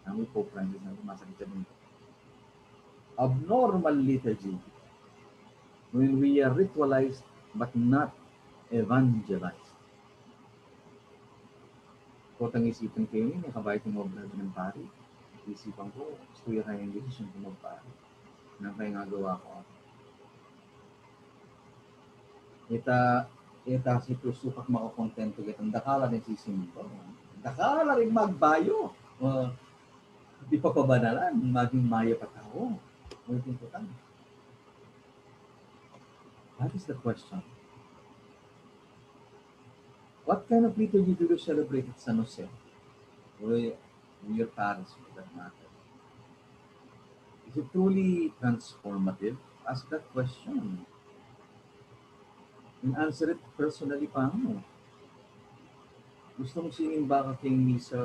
Kami po, Francis, na masakit sa mundo. Abnormal liturgy. When we are ritualized but not evangelized. Kotang isipan ko ini, nakabayat ing obra ning pari. Isipan ko, gustu ya kaya ing desisyon kung magpari. Nang kaya nga gawa ko. Ita, ita si Kristo pag makakontento kita, dakal la ring sisimba. Dakal la ring magbayu. Uh, di pa pabanalan, maging mayap a tau. Ulitin ko kami. That is the question. What kind of liturgy do you celebrate at San Jose? Or in your parish, for that matter? Is it truly transformative? Ask that question. And answer it personally pa mo. Gustu mung sinimba ka king misa,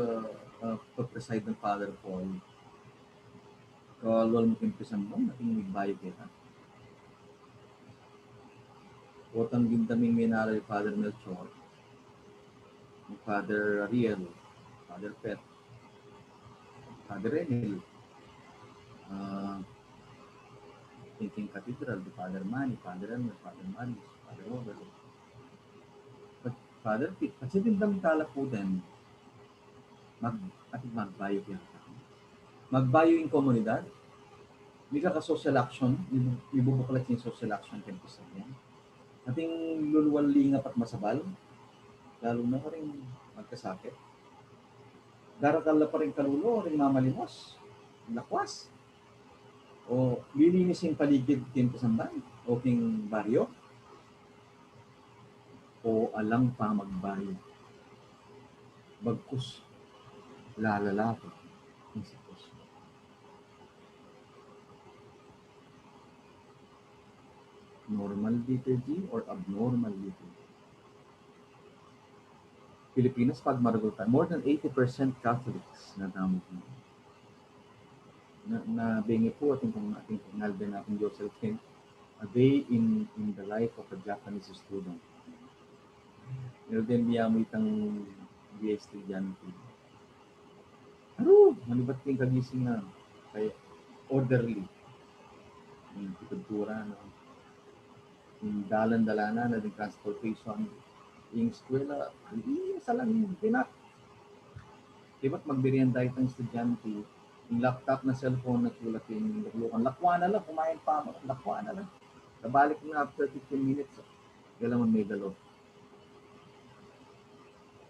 uh, pag-preside nang Father Paul? Kalual mu king pisamban, atin magbayu keta. Kotang dimdam ing menala i Father Melchor, i Father Ariel, Father Pet, Father Emil, ah, king Cathedral, di Father Manny, Father Emil, Father Manny, Father Robert. Father Pete, kasi dimdam tala pu den, mag-, atin magbayu kaya. Magbayu ing komunidad. Mika ka social action, ibu-, ibubuklat ing social action keng pisamban. Atin luluan linga pat masabal, lalu na karing magkasakit. Darakal la pa ring kalulu, ring mamalimos, lakwas. O lilinis ing paligid king pisamban o king baryo, o alang pamagbayu, bagkus lalala pa ing sitwasyon. Normal liturgy or abnormal liturgy? Pilipinas, pagmaragul tamu, more than eighty percent Catholics na tamu. Na, na bengi pu atin kung, atin kung nalbe na kung Jocelyn, a day in, in the life of a Japanese student. Meron din biya mo itang biya estudyante. Aru, manibat king kagising na, kaya orderly. Ing kultura, no? Ing dalan-dalanan, na ring transportation, ing eskwela, ay, salang dinak. Dibat magmerienda itang estudyante, ing laptop na cellphone na sulat ing luklukan, lakwan na la, kumain pa, lakwan na la. Kabalik na after fifteen minutes, gala man may dalo.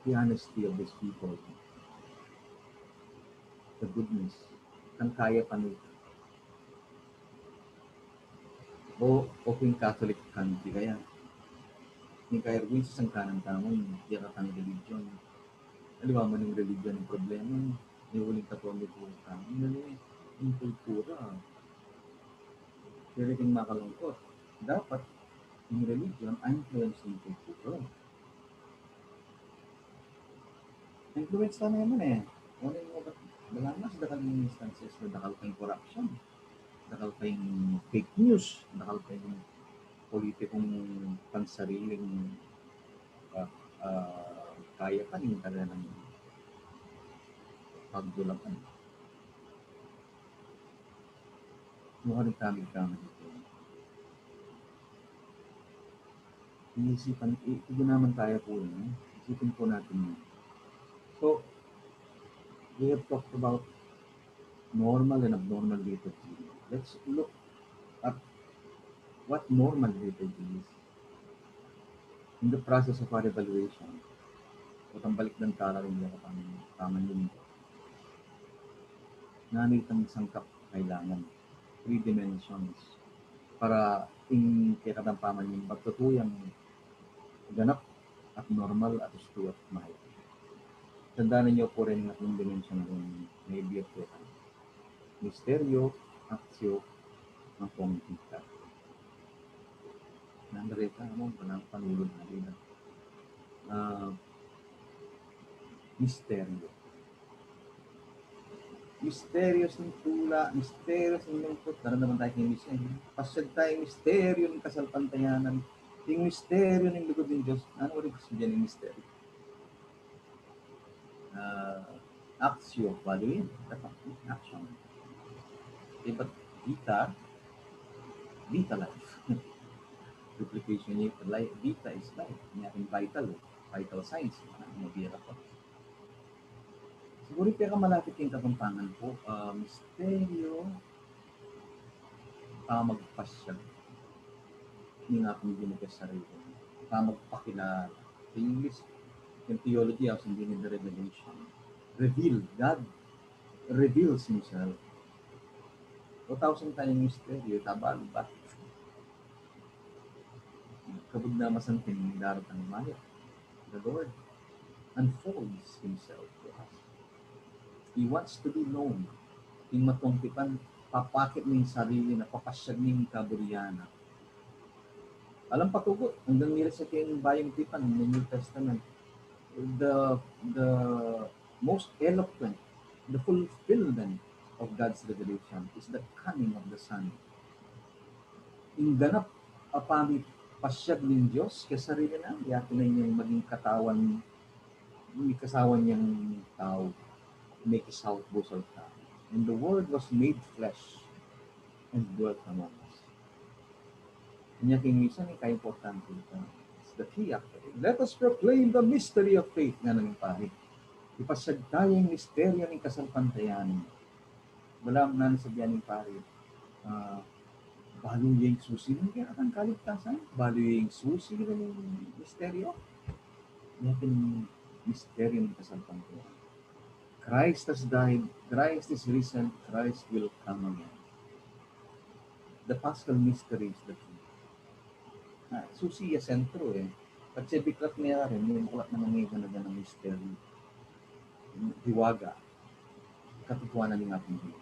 The honesty of these people. The goodness. Ang kaya pa nila. O, o king Catholic country kaya. Ing kaya rin sa sangkanan tamu, ing yakatang religion. Aliwa man ing religion ing problema, ing uling Katoliko tamu, ing kultura. Pero ing makalungkot, dapat ing religion a influence ning kultura. Influence na naman e. Uling, dalan mas dakal ing instances na dakal pa ing corruption, dakal pa ing fake news, dakal pa ing politikung pansariling, ah, ah, kaya pa ning taga ng Pagdulapan. Mukha rin kami kami dito. Iisipan, i-, tignan naman tayo po yun. Isipin po natin yun. So, we have talked about normal and abnormal liturgy. Let's look at what normal liturgy is. In the process of our evaluation, o tambalik ng tala rin yung kapangyarihan, nanitang sangkap kailangan, three dimensions, para ing kekatampang ing magtutuyang ganap at normal at ustu at mahal. Tandaan niyo po rin ang tatlong dimension ng may biyertuhan. Misteryo, aksyo, ang pongkita. Nandreta mo, walang panulog na rin. Ah, misteryo. Misteryo ning tula, misteryo ning lungkot. Daramdaman tayo king misteryo. Pasyag tayo misteryo ning kasalpantayanan, ning misteryo ning lugud ning Dios. Ano rin kasi dyan yung misteryo? Ah, aksyo, balu yun. Dapat action. Ibat vita, vita life. Duplication niya, life, vita is life. Niya rin vital, eh. Vital signs. Ano, mabira pa. Siguro yung pinakamalapit yung Kapampangan po, ah, misteryo, pamagpasyag ning Apung Ginu king sarili, pamagpakilala. Sa English, yung theology, ang sundin the revelation. Reveal, God reveals Himself. O tau sang tayang misteryo, tabal, bakit? Kabud na masanting daratang maya. The Lord unfolds Himself to us. He wants to be known. Ing matuang tipan, papakit ning sarili na, papasyag ning kaburian na. Alang patugut, anggang mira sa king Bayung Tipan, in the New Testament, the, the most eloquent, the fulfillment of God's revelation is the coming of the Son. Ing ganap a pamipasyag ning Dios king sarili na, yatu na ing maging katawan, mikasawa niyang tau, mikisawa at busal tau. And the Word was made flesh and dwelt among us. Kanya king misan, ing kaimportante ita. It's the key, actually. Let us proclaim the mystery of faith, ngana ning pari. Ipasyag taya ing misteryo ning kasalpantayanan. Balamu nanu sabian ning pari, ah, balu ya ing susi ning kekatang kaligtasan, balu ya ing susi ning misteryo. Yatu ing misteryo ning kasalpantayanan. Christ has died, Christ is risen, Christ will come again. The Paschal mystery is the key. Ah, susi ya sentro, eh. Pag siya biklat na ya rin, mibuklat na naman ing gana-ganang misteryo. Hiwaga. Katutuanan ning Apung Ginu.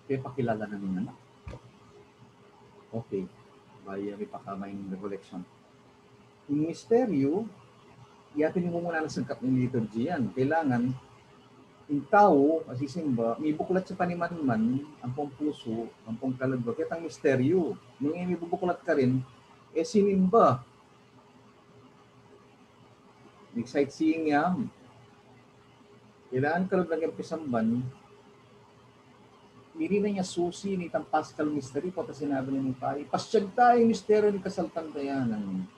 Pepakilala na ning Anak. Okay. Bayu ya mipakamay ing recollection. Ing misteryo, yatu ing mumuna nang sangkap ning liturgy yan. Kailangan, ing tau, asisimba, mibuklat ya paniman-man, ampong pusu, ampong kaladwa, ketang misteryo. Nung e mibubuklat karin, e sinimba. Nag-sightseeing ya. Kailangan kaladwa nang pisamban, miri na ya susi nitang Paschal mystery, pota sinabi na ning pari, pasyag taya ing misteryo ning kasalpantayanan.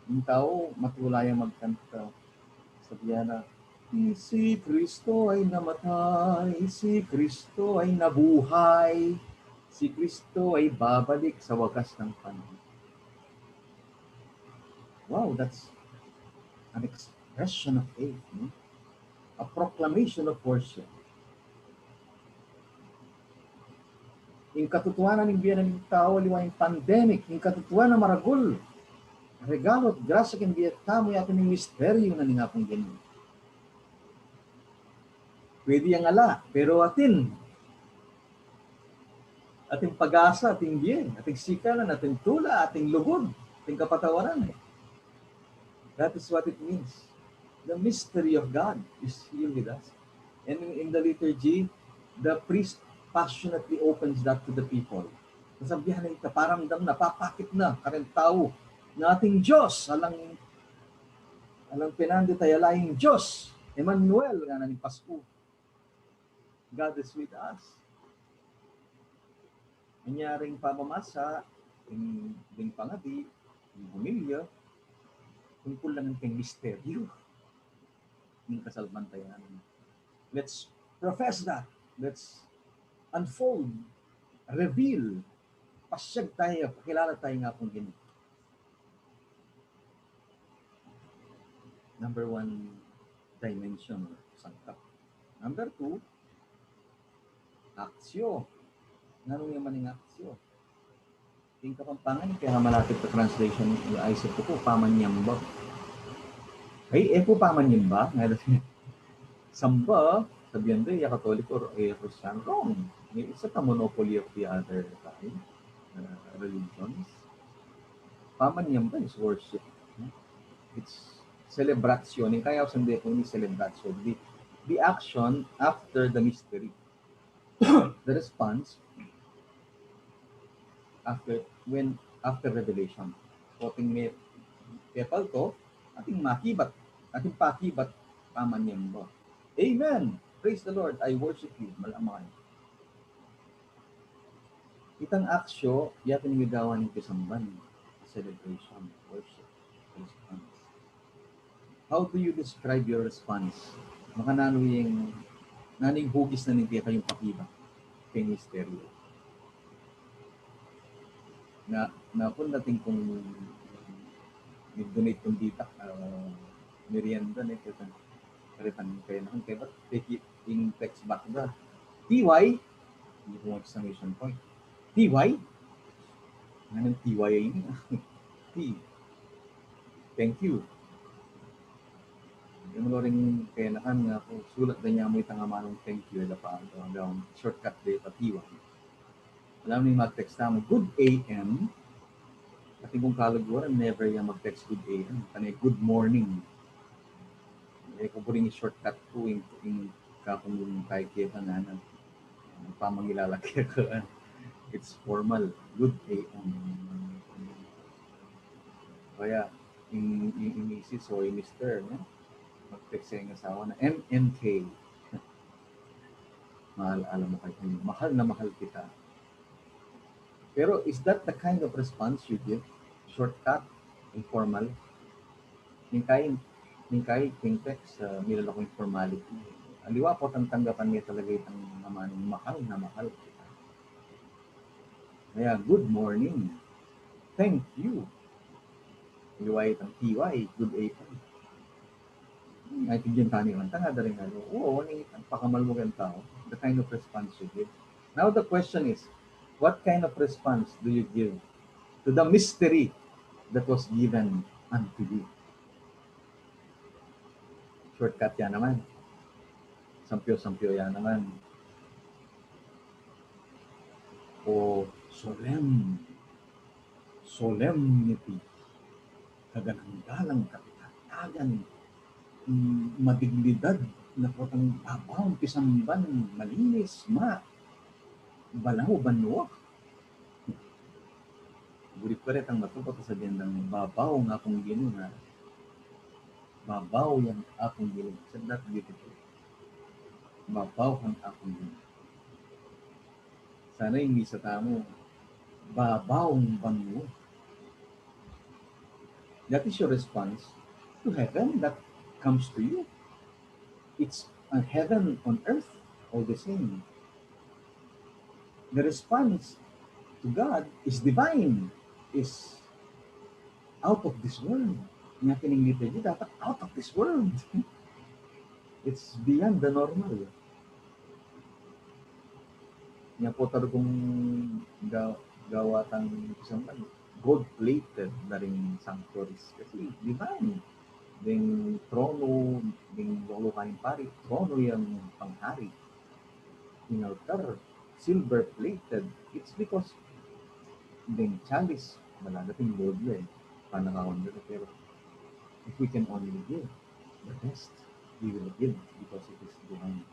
Ing tau, matula yang magkanta. Sabian na, "Si Kristo ay namatay, si Kristo ay nabuhay, si Kristo ay babalik sa wakas ng panahon." Wow, that's an expression of faith, no? A proclamation of worship. Ing katutuanan ning bie na ning tau, aliwa ing pandemic, ing katutuanan maragul, regalo at grasya king bie tamu, yatu ing misteryo na ning Apung Ginu. Pwede yang ala, pero atin, ating pag-asa, ating bie, ating sikalan, ating tula, ating lugud, ating kapatawaran, eh. That is what it means. The mystery of God is here with us. And in, in the liturgy, the priest passionately opens that to the people. Sasabihan na ita, paramdam na, papakit na karing tau na ating Diyos, alang, alang penandit ay ala ing Diyos. Emmanuel, ngana ning Pasku. God is with us. Anya ring pamamasa, ing, ing pangadi, ing homilya, tungkul la ning misteryu ning kasalpantayanan. Let's profess that. Let's unfold, reveal, pasiag tayu, pakilala tayu king Apung Ginu. Number one dimension, sangkap. Number two, aksyon. Nanu ya man ing aksyon? Ing Kapampangan, kaya malapit a translation, ya isip ku pu, pamanyamba. Ay, e pu pamanyamba, nga samba, sabian da, ya Katoliko, e Kristiyanu, wrong. It's a monopoly of the other, uh, religions. Pamanyamba is worship. It's celebration. Ing kaya sandi pu ini celebration. The, the action after the mystery. The response after, when, after revelation. Atin me pepalto, atin makibat, atin pakibat, pamanyamba. Amen. Praise the Lord. I worship you. Malamay. Itang aksyon, ya pin ing gagawan ning pisamban, celebration, worship, response. How do you describe your response? Makananu ing, nanu ing hugis na ning kekayung pakibat king misteryu? Na, na pun dating kung nag-donate kung ditak, ah, merienda, ne, kaya, kaya, kaya, kaya, kaya, kaya, ing text back da. T Y, hindi ko exclamation point. T Y? Nganang T Y ini? T. Thank you. Ing loring kayanakan nga pu, sulat da ne mu itang amanung thank you, e da pa, da, da, shortcut da pa T Y. Alam ni mag-text tamu, "Good A M." Atin kung kaluguran, never yang mag-text "Good A M." Kani, "Good morning." E ku buri ing shortcut ku, ing, ing kakung kaya keka ngana, pamangilala keka. It's formal. "Good A M." Kaya, ing, ing, ing misis o ing mister, ne? Mag-text sa ing asawa na, "M M K." Mahal, alam mo kayo, mahal na mahal kita. Pero is that the kind of response you give? Shortcut, informal? Ning kai, ning kai, king text, ah, milalako ing formality. Aliwa potang tanggapan me talaga itang amanung mahal na mahal kita. Kaya, "Good morning." "Thank you." Aliwa itang T Y, "Good A M." Ay, pigyan tayo ng tanga, daring ano, oo, ni, pakamal mo kang tao, the kind of response you give. Now the question is, what kind of response do you give to the mystery that was given unto you? Shortcut ya naman. Sampyo-sampyo ya naman. O solemn, solemnity, kaganang-galang, kapitan, agan, mm, madignidad, na potang babaw, pisamban, malinis, ma, balaw, banua. Buri pa retang matupa kasabian dang babaw ing Apung Ginu na. Babaw yang Apung Ginu. Isn't that beautiful? Babaw yang Apung Ginu. Sana ing misa tamu, babaw ing banua. That is your response to heaven that comes to you. It's a heaven on earth, all the same. The response to God is divine, is out of this world. Nya king liturgy, dapat out of this world. It's beyond the normal. Nya pu talagang ga-, gawa tang isang gold-plated na ring sanctuaries. Kasi divine. Ding trono, ding lolo kayang pari, trono yang panghari. Ing altar, silver-plated. It's because ding chalice, malaga pin gold ya e. Panakawan da, pero if we can only give the best, we will give because it is divine.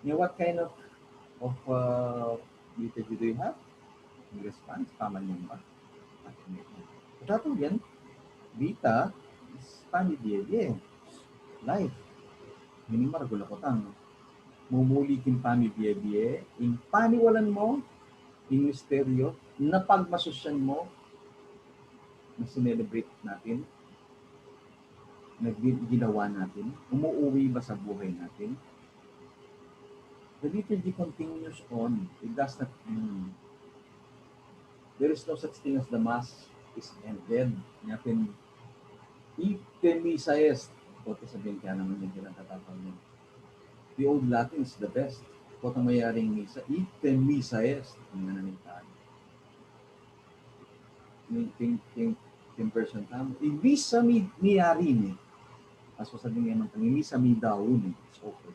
Now, what kind of, of, uh, liturgy do you have? Ing response, pamanyamba. At ito yan, vita, is family, yeah. Life. Meaning, maragul a kutang. Mumuli king pamibie-bie, ing paniwalan mo, ing misteryo, na pagmasusyan mo, na sinelebrate natin, na gi-, ginawa natin, umuuwi ba sa buhay natin? The liturgy continues on. It does not end. There is no such thing as the Mass is ended. Nya pin, ite missa est. Pota sabihin kaya naman yung ilang katatawag niya. The Old Latin is the best. Pota mayaring misa, ite missa est. Ang nananintay. King, king, king, king version tamu, i misa mi, miyari ne. Mas masabi nga man, i misa midaun ne. It's over.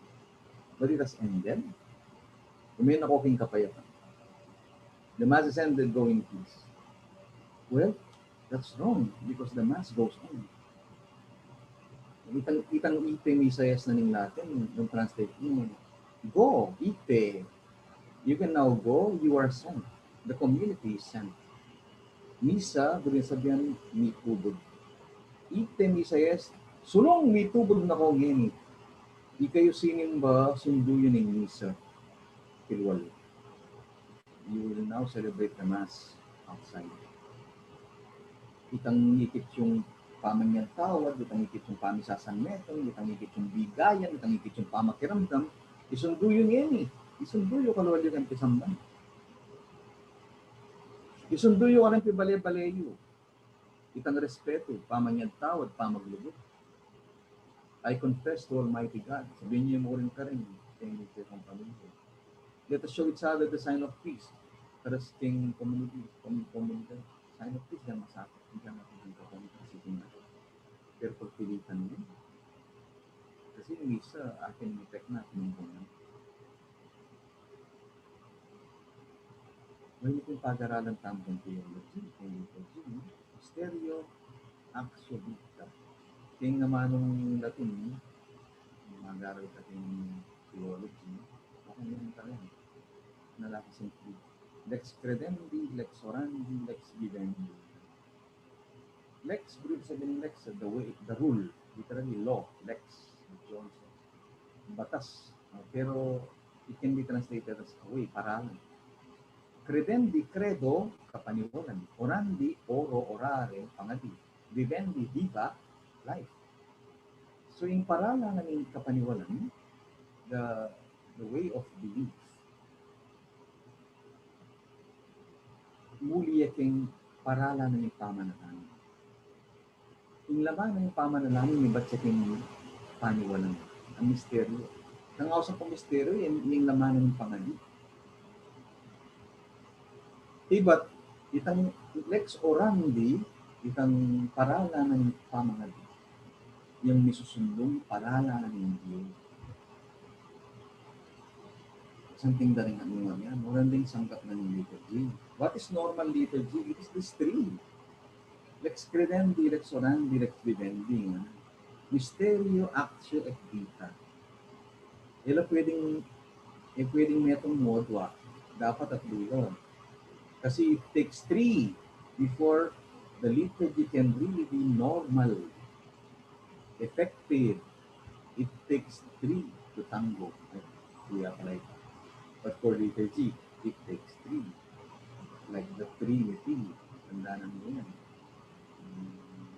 But it has ended. Umayaw na ko king kapayapan. The Mass is ended, go in peace. Well, that's wrong because the Mass goes on. Itang, itang ite missa est na ning Latin, yung translate mo, go, ite. You can now go, you are sent. The community is sent. Misa, buri sabihan, mitubud. Ite missa est, sulung mitubud na ko ngeni. Ikayu sinimba, sundu yu ning misa. Kilwal. You will now celebrate the Mass outside. Itang ikit yung pamanyagtawad, itang ikit yung pamisasanmetung, itang ikit yung bigayan, itang ikit yung pamakiramdam, isundu yu ngeni. Isundu yu kalwal yu keng pisamban. Isundu yu kareng pibale-bale yu. Itang respetu, pamanyagtawad, pamaglugud. I confess to Almighty God. Sabihin niyo mu rin karin, keng, keng pamilya. Let us show each other the sign of peace. Karas keng community, com-, community. Sign of peace, diyan masakit. Diyan masakit yung kakomit sa siting na. Pero pagpilitan mo, kasi yung isa, akin yung tekna, pinungkunan. Mahilig kong pag-aralan tamu keng theology, keng liturgy, no? Mysterio, Actio Vita. Keng amanung Latin, mag-aral ka keng theology, baka meron ka rin. Nalaki sa Lex credendi, lex orandi, lex vivendi. Lex, buri sabihin lex, the way, the rule, literally law, lex, the Johnson. Batas. Uh, pero it can be translated as a way, paralan. Credendi, credo, kapaniwalan. Orandi, oro, orare, pangadi. Vivendi, viva, life. So, ing paralan na ning kapaniwalan, the, the way of belief, muli ya keng paralan na ning pamanatang. Ing laman na ning pamanalangin, ibat ya king paniwalan, a misteryo. Nang ausan ku misteryo, ing, ing laman na ning pangadi. Ibat, itang lex orandi, itang paralan na ning pamangadi. Yang misusundung paralan na ning Dios. Something da ring anuan yan. Mura ding sangkap na ning liturgy. What is normal liturgy? It is these three. Lex credendi, lex orandi, lex vivendi, nga. Mysterio, actio, et vita. E la pwedeng, e pwedeng metung modua. Dapat tatlu la. Kasi it takes three before the liturgy can really be normal, effective. It takes three to tango. Ay, kuya pala ito. But for liturgy, it takes three. Like the Trinity. Tandaan mo yan.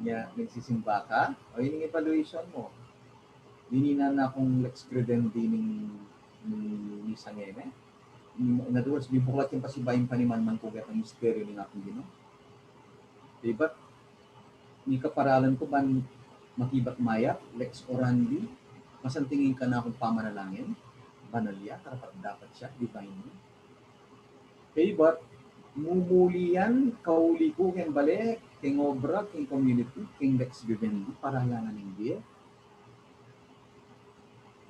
Nya, nagsisimba ka, o yun ing evaluation mo. Dininan na kung lex credendi ning, ning misa ngeni. In other words, mibuklat yang pasibayu ing panimanman ku ketang misteryo ning Ating Ginu. Dibat, ing kaparalan ku ban makibat mayap, lex orandi, masanting ing kanakung pamanalangin, banal ya, karapat-dapat ya, divine ya. Kaybat, mumuli yan, kauli ku keng bale, keng obra, keng community, keng lex vivendi, paralan na ning bie.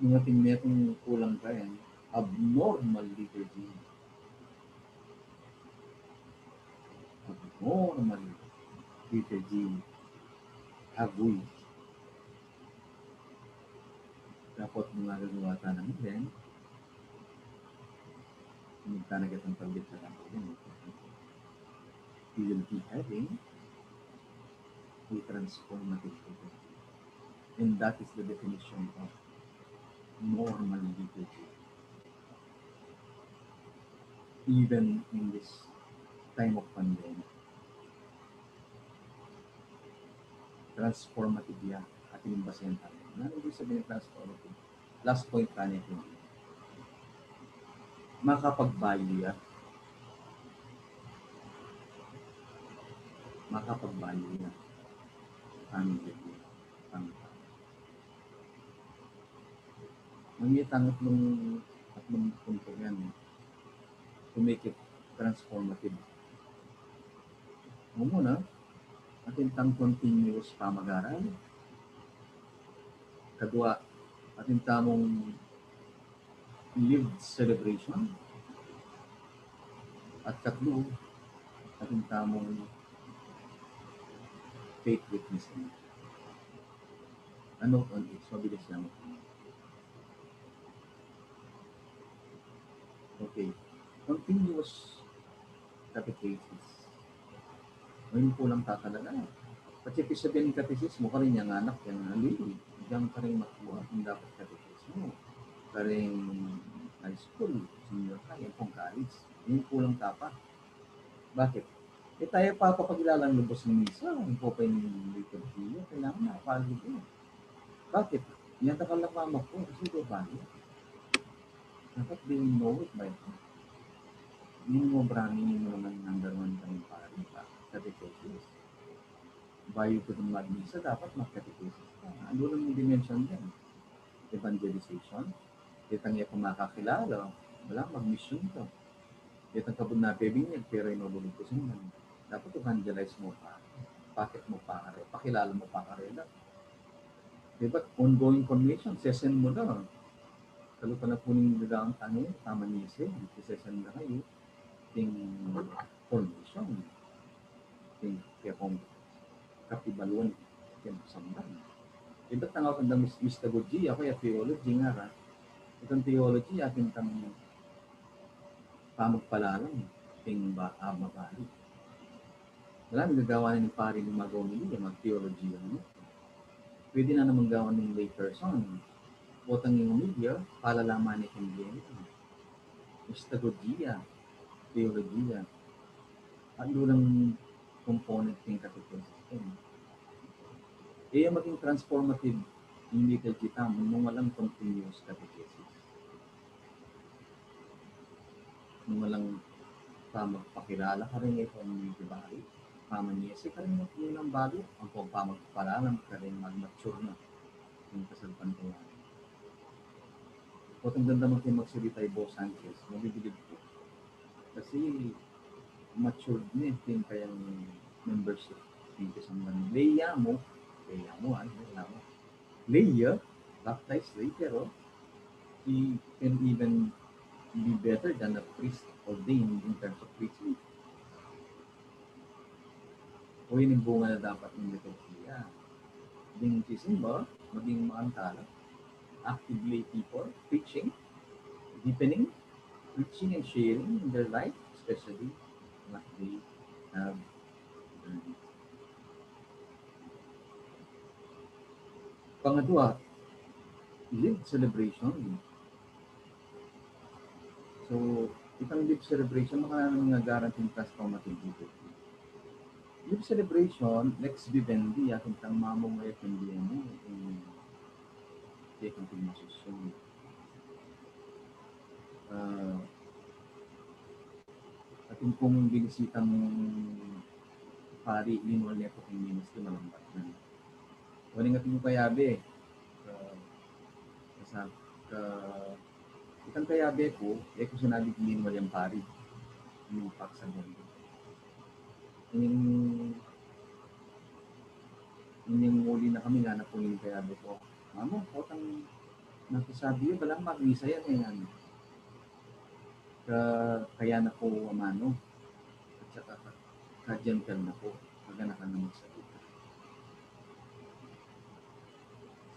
Nung atin metung kulang ka yan, abnormal liturgy. Abnormal liturgy. Aguy. Dapat mung gagawa tana rin, mung tana kitang pagdiktaran rin. We will be having a transformative liturgy. And that is the definition of normal liturgy, even in this time of pandemic. Transformative ya. Atin ing basen tamu. Nanu ing ibig sabihin ng transformative? Last point tamu pu. Makapagbayu ya. Makapagbayu ya. Ano yun? Ano? Mangitang atlung, atlung punto yan. To make it transformative. Mumuna, atin tang continuous pamag-aral. Kadua, atin tamung lived celebration. At katlu, atin tamung faith witnessing. Ano, ano, so, bilis lang. Okay. Continuous catechesis. Ngayon po lang tatalaga. Kasi ibig sabihin ng catesis mo, karing yang anak, yang anak, diyan karing makuha, kung dapat catesis mo. Karing high school, senior high, yan pong college. Ngayon po lang dapat. Bakit? E tayu papapakilala ng lubos ng misa, yung po pa yung liturgiya, kailangan mapagod yun. Bakit? Yan takal na pamak ko, kasi ito bago. Dapat they know it by heart. Yun mo, brani, yun mo naman number one kami pari, pa, catechesis. Bayu ka dun magmisa, dapat mag-catechesis ka. Ano lang yung dimension dyan? Evangelization? Itang iya pa makakilala, wala, mag-mission ka. Itang kabud na pebinyag, pero yung mabulog ko sa inyo. Dapat evangelize mo pa. Bakit mo pa kare? Pakilala mo pa kare na. Diba? Ongoing commission, sesen mo na. Kalu pa na po ning gagawang tani, tama niya siya, sesen na kayo. Ting commission. Ting kaya kung kapibaluan, kaya samban. Diba, tanga ko ng mis-, mistagogy, ako yung theology nga ra. Itang theology, atin tang pamagpalalang, ting ba, ah, mabali. Wala, nagagawa na ni pari ng mag-homily, mag-theology, ano? Pwede na naman gawa ng lay person. Botang yung homilya, palalaman ni Henry. Mistagogia, theologia. At lulang component ng catechesis. E ya maging transformative ing liturgy tamu nung walang continuous catechesis. Nung walang pamagpakilala karing ito ang medyo bago. Pamanyesi karing unang bago, ang pamagpalalam karing mag-mature na. Yung kasalpantayanan. Potang ganda man kayo magsalita yung Boss Sanchez, mabibilib ko. Kasi matured na eh, yung kayang membership. Yung kasama ng lay ya mo, lay ya mo, ano, lay ya mo. Lay ya, baptized lay, pero he can even be better than a priest ordained in terms of preaching. O yun yung bunga na dapat ng liturgiya. Ding sisimba, maging maantala, active lay people, preaching, deepening, preaching and sharing in their life, especially what they have learned. Pangadwa, lived celebration. So, itang lived celebration, makananu ing agaran atin transformative lived celebration. Lived celebration, lex vivendi, atin tang mamung e kundi ano, yung tekang pinasusun. Ah, atin pung binisitang pari, linwal ne ku king ministry, malambat na. Uling atin ku kayabe, ka, ka, ka, itang kayabe ku, e ku sinabi king linwal yang pari, yung paksagan ku. Yung, yung muli na kami, ngana pu ning kayabe ku, "Mama, potang nakisabi yu, bala magmisa yan e." Ka, kaya na ku amanu, at saka ka, ka-gentle na ku, kaganakan na magsalita.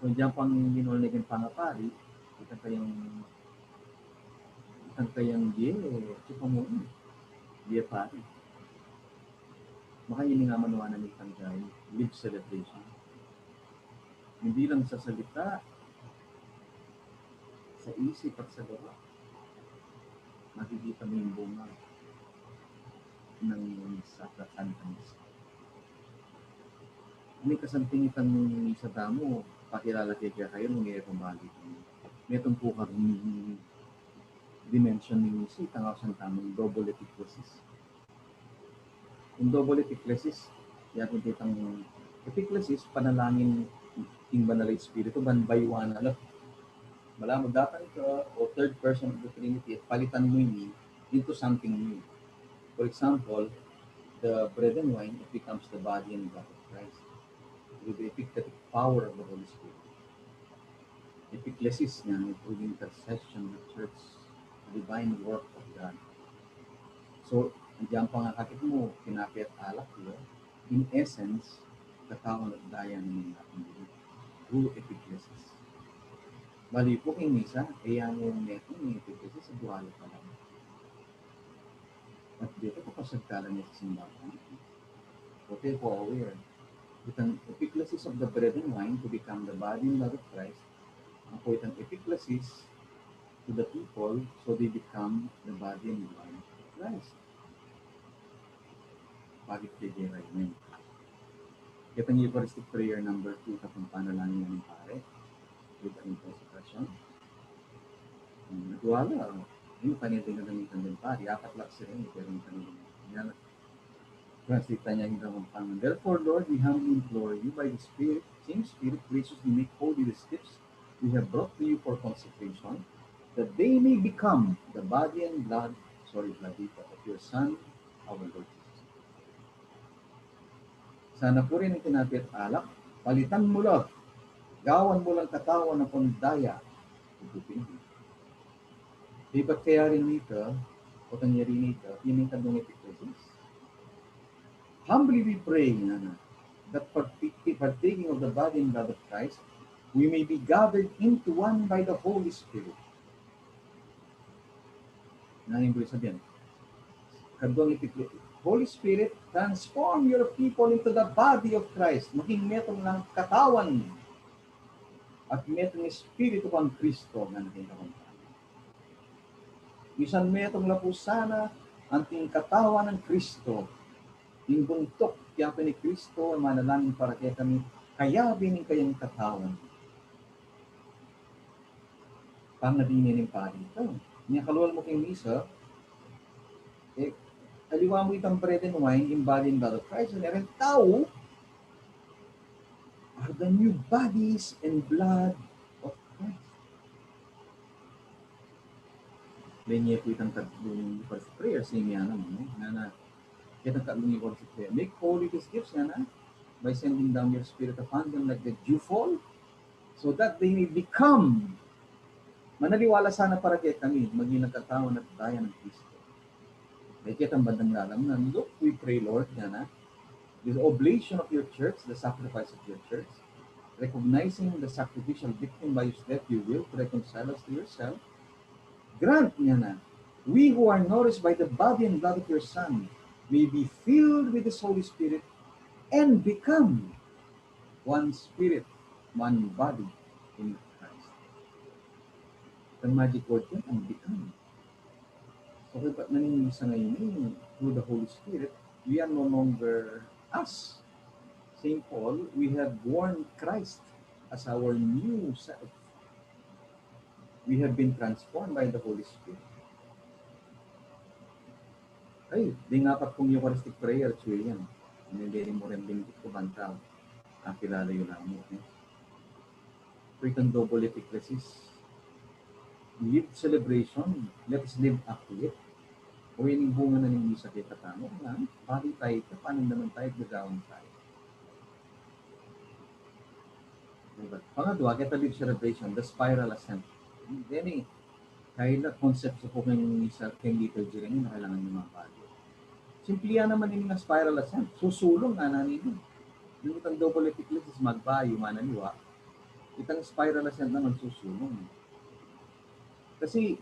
So, diyan pang linwal ne king pangapari, itang kayang, itang kayang bie, e, tsi pa mu, bie pari. Makayiling amanuan na itang kayang lived celebration. Hindi lang sa salita, Sa isip at sa gawa, makikita mo yung bunga ng sakit at tamis. Ini kasanting itang misa tamu, pakilala ke kekayu nung e pambalik. Metung pu kang dimension ning misa, itang ausan tamung double epiclesis. Yung double epiclesis, ya kung itang epiclesis, panalangin king Banal a Espiritu, ban bayuan na la. Mala mo datang ka, o third person of the Trinity, at palitan mo ini into something new. For example, the bread and wine, it becomes the body and blood of Christ. With the epicletic power of the Holy Spirit. Epiclesis niya, through the intercession of the church, the divine work of God. So, andiyan pa nga kakit mo, pinapiat alak, no? In essence, katawan at daya ng mga pamilya. Through epiclesis. Bali po kay misa, e yang yung neto ng epiclesis sa duwalo pa lang. At dito, kapasagkalan niya sa simbahan. Okay po, aware. With an epiclesis of the bread and wine to become the body and blood of Christ, ang po itang epiclesis to the people, so they become the body and blood of Christ. Bakit kaya yun? Itang Eucharistic prayer number two, katong panalangin ng pare. With an intercession. Hmm, wala. Yung kanito yung gamitan din pare. Apat lang sila yun, pero yung kanito. Yan. Translate niya yung Kapampangan. Therefore, Lord, we humbly implore you by the Spirit, same Spirit, graciously make holy these gifts we have brought to you for consecration, that they may become the body and blood, sorry, blood of your Son, our Lord Jesus. Sana po rin ang tinapi at alak, palitan mo lang, gawan mo lang katawan ng pandaya. Ito pinili. Di ba't kaya rin nito, o kanya rin nito, piningkad ng epikrisis? Humbly we pray, nga na, that parti- partaking of the body and blood of Christ, we may be gathered into one by the Holy Spirit. Nanu ing ibig sabihin? Kaduang epikrisis, Holy Spirit, transform your people into the body of Christ. Maging metung lang katawan at metung espiritu kang Kristo, nanu ing katawan. Misan metung la pu sana anting katawan nang Kristo, ing buntuk, kaya pin ni Kristo, manalangin para kekami, kayabe ning kayang katawan. Pangadi ne ning pari ita. Nya kalual mu king misa, e, aliwa mu itang bread and wine, ing body and blood of Christ, and every tau are the new bodies and blood of Christ. Lenye pu itang tatlung Eucharistic prayer, same ya naman, no? Nga na, itang tatlung Eucharistic prayer. Make holy these gifts, nga na, by sending down your Spirit upon them like the dewfall, so that they may become, manaliwa la sana para kekami, maging katawan at daya nang Kristo. Kaya kitang bandang lalam na, look, we pray, Lord, nga na, the oblation of your church, the sacrifice of your church, recognizing the sacrificial victim by whose death you will to reconcile us to yourself, grant, nga na, we who are nourished by the body and blood of your Son may be filled with his Holy Spirit and become one spirit, one body in Christ. Ang magic word yan, ang become. So, kaya pa, nanu ing misa ngeni, through the Holy Spirit, we are no longer us. Saint Paul, we have born Christ as our new self. We have been transformed by the Holy Spirit. Ay, ding apat pung Eucharistic prayer, atsu yan. Ini, deni mu rin binggit ku bang tau akilala yu la mu, e? Itang double epikrisis. Live celebration, let us live up to it. O, ini ing bunga na ning misa kekatamu, nga bali tayu, panamdaman tayu, gagawan tayu. Diba? Pangadwa, keta live celebration, the spiral ascent. Deni, kaya la concept sa pu keng misa, keng liturgy rin, na kailangan ning mabayu. Simple ya naman ini nga spiral ascent. Susulung, nga nanu ini. Nung itang double epikrisis, magbayu, manaliwa. Itang spiral ascent naman, susulung. Kasi,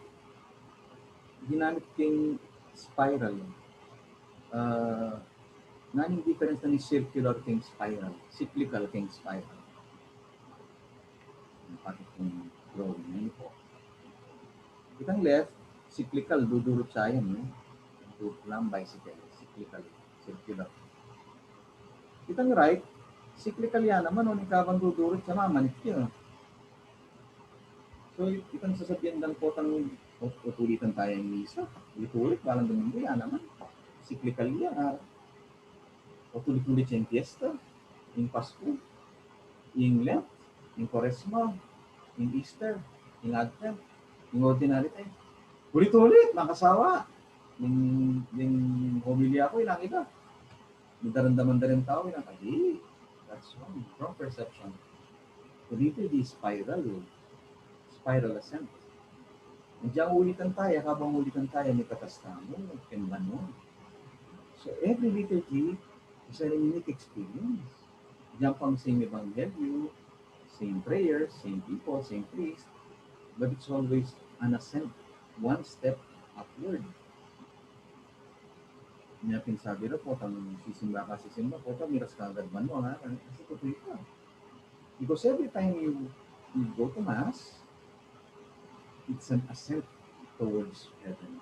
ginamit keng spiral, ah, nanu ing difference na ning circular keng spiral, cyclical keng spiral? Bakit kung drawing na ito? Itang left, cyclical, dudurut ya, no? Dudurut lang, bicycle, cyclical, circular. Itang right, cyclical ya naman, no? Ing kabang dudurut ya, mamanit ya. So, itang sasabian dang potang, o, utulitan taya ing misa. Ulit-ulit, balang Domingo, ya naman. Cyclical ya, ah. Utulit-ulit ya ing fiesta, ing Pasko, ing Lent, ing Kuaresma, ing Easter, ing Advent, ing Ordinary Time. Ulit-ulit, makasawa. Ing, ing homilya ku, ilang ita. Daramdaman da ring tau, ilang, ay, that's wrong. Wrong perception. Ulit, di spiral, spiral ascent. Diang ulitan taya, kabang ulitan taya, mikatas tamu, keng banua. So every liturgy is a unique experience. Diang pang same ebanghelyo, same prayer, same people, same priest, but it's always an ascent, one step upward. Nya pin sabi ra, potang sisimba ka, sisimba, potang miras ka agad banua, ha? Kasi tutuy ka. Because every time you, you go to Mass, it's an ascent towards heaven.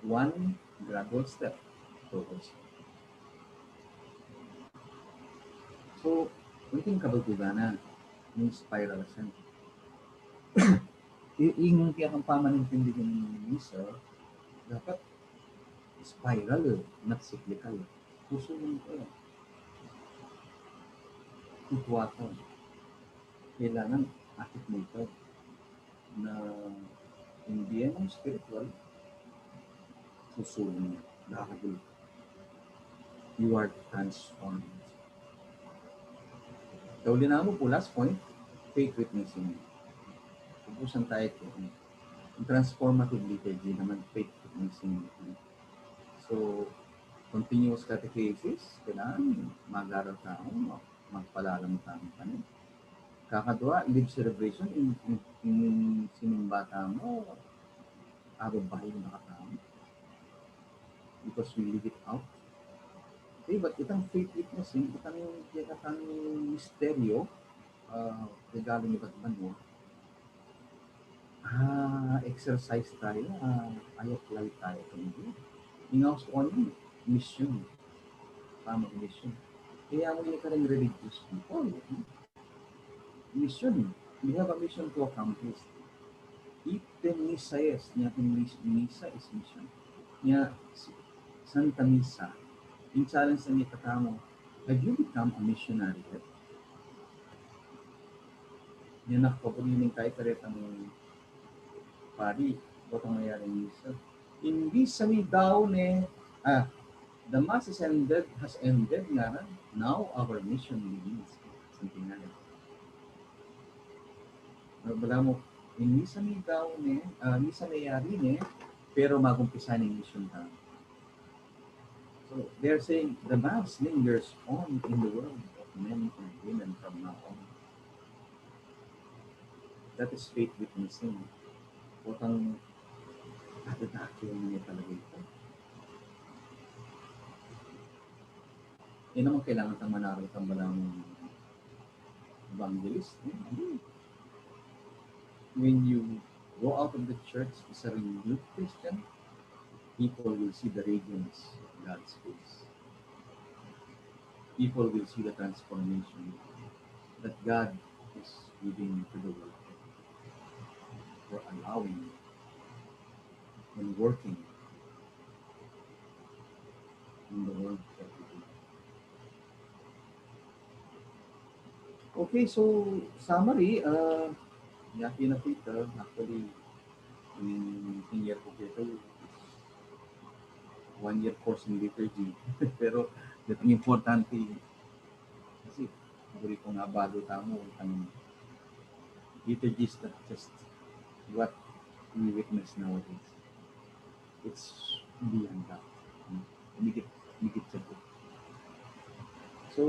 One gradual step towards heaven. So, iti ing kabagugan na, ing spiral ascent. I-, ing piyakang pamanintindi ning misa, dapat spiral, not cyclical. Pusulun ka. Tutuatan. Kailangan atit mu ita na ing bie mung spiritual, pusulun na. Dahil you are transformed. Tauli namu pu, last point, faith witnessing. Ubusan taya pu. Ing transformative liturgy naman, faith witnessing. So, continuous catechesis, kailangan mag-aral tamu, magpalalam tamu keni. Kakadua, live celebration, ing, ing, ing sinimba tamu, ababayun na katamu. Because we leave it out. Okay, but itang faith witnessing, itang kekatang misteryo, ah, regalo ning banua, ah, exercise taya, ah, i-apply taya keni. Ing aus ku, mission. Tama, mission. Kaya mu ya kareng religious people, eh. Mission. We have a mission to accomplish. Ite misa es, nya pin mis-, misa is mission. Nya, s-, Santa Misa. Ing challenge na mi katamu, have you become a missionary yet? Nya, nakapaburi ning kaybat karetang pari, potang mayari ing misa. Ing misa mi daun ne, ah, the mass is ended, has ended, ngara, now our mission begins. Something like that. Balamu, ing misa mi daun ne, ah, misa meyari ne, pero mag-umpisa ne ing mission tamu. So, they're saying the mass lingers on in the world of men and women from now on. That is faith witnessing. Potang, adadakil ne talaga ita. E naman kailangan tang manaral tang balamu evangelist, eh? Hindi. When you go out of the church as a renewed Christian, people will see the radiance of God's face. People will see the transformation that God is giving to the world for allowing and working in the world every day. Okay, so summary, ah, yati na pu ita, actually, in, in year ko pu ita, one year course in liturgy. Pero, itang importante, kasi, buri kung abalu tamu, itang liturgy is not just what we witness nowadays. It's beyond that. Mikit, mikit siya pu. So,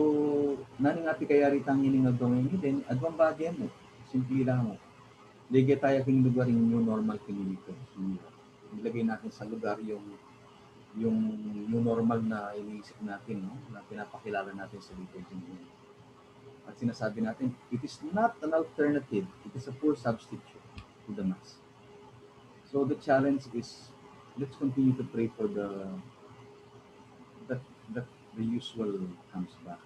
nanu ing pikayari tang ining agdang ini, then, aduang bage mu, simple lang mu. Lage taya king lugar ing new normal king liturgy. Ilagay natin sa lugar yung, yung new normal na iniisip natin, no? Na pinapakilala natin sa liturgy ngayon. At sinasabi natin, it is not an alternative, it is a poor substitute to the Mass. So the challenge is, let's continue to pray for the, that, that the usual comes back.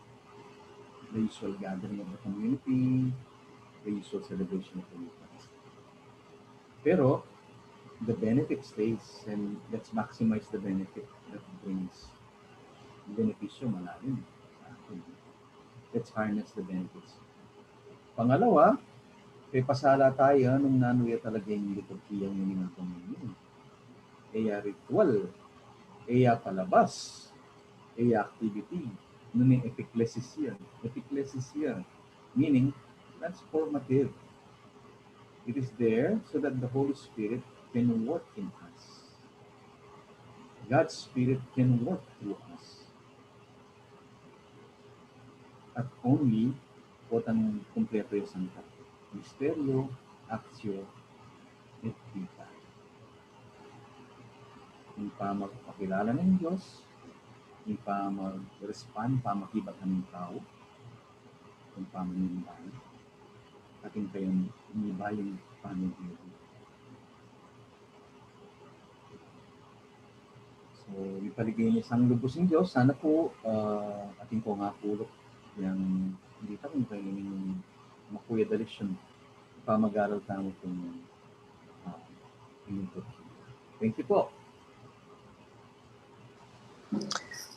The usual gathering of the community, the usual celebration of the Eucharist. Pero, the benefit stays, and let's maximize the benefit that brings. Benepisyo malalim sa atin. Let's harness the benefits. Pangalawa, pepasala tayo nung nanu ya talaga ing liturgiya ngeni. E ya ritual, e ya palabas, e ya activity, nune epiklesis ya. Epiklesis ya, meaning transformative. It is there so that the Holy Spirit can work in us. God's Spirit can work through us. At only potang kumpleto ya sangkap. Misterio, actio, et vita. Ing pamagpakilala ning Dios, ing pamag-respond, pamakibat ning tau, ing pamanimbang, at ing kayang mibayung pamimili. So, ipaligaya ning lubus ning Dios, sana po, ah, atin kong apulok yang dita kung kayanin makuya dalisyon, pamag-aral tamu kung, ah, ining Turkey. Thank you po.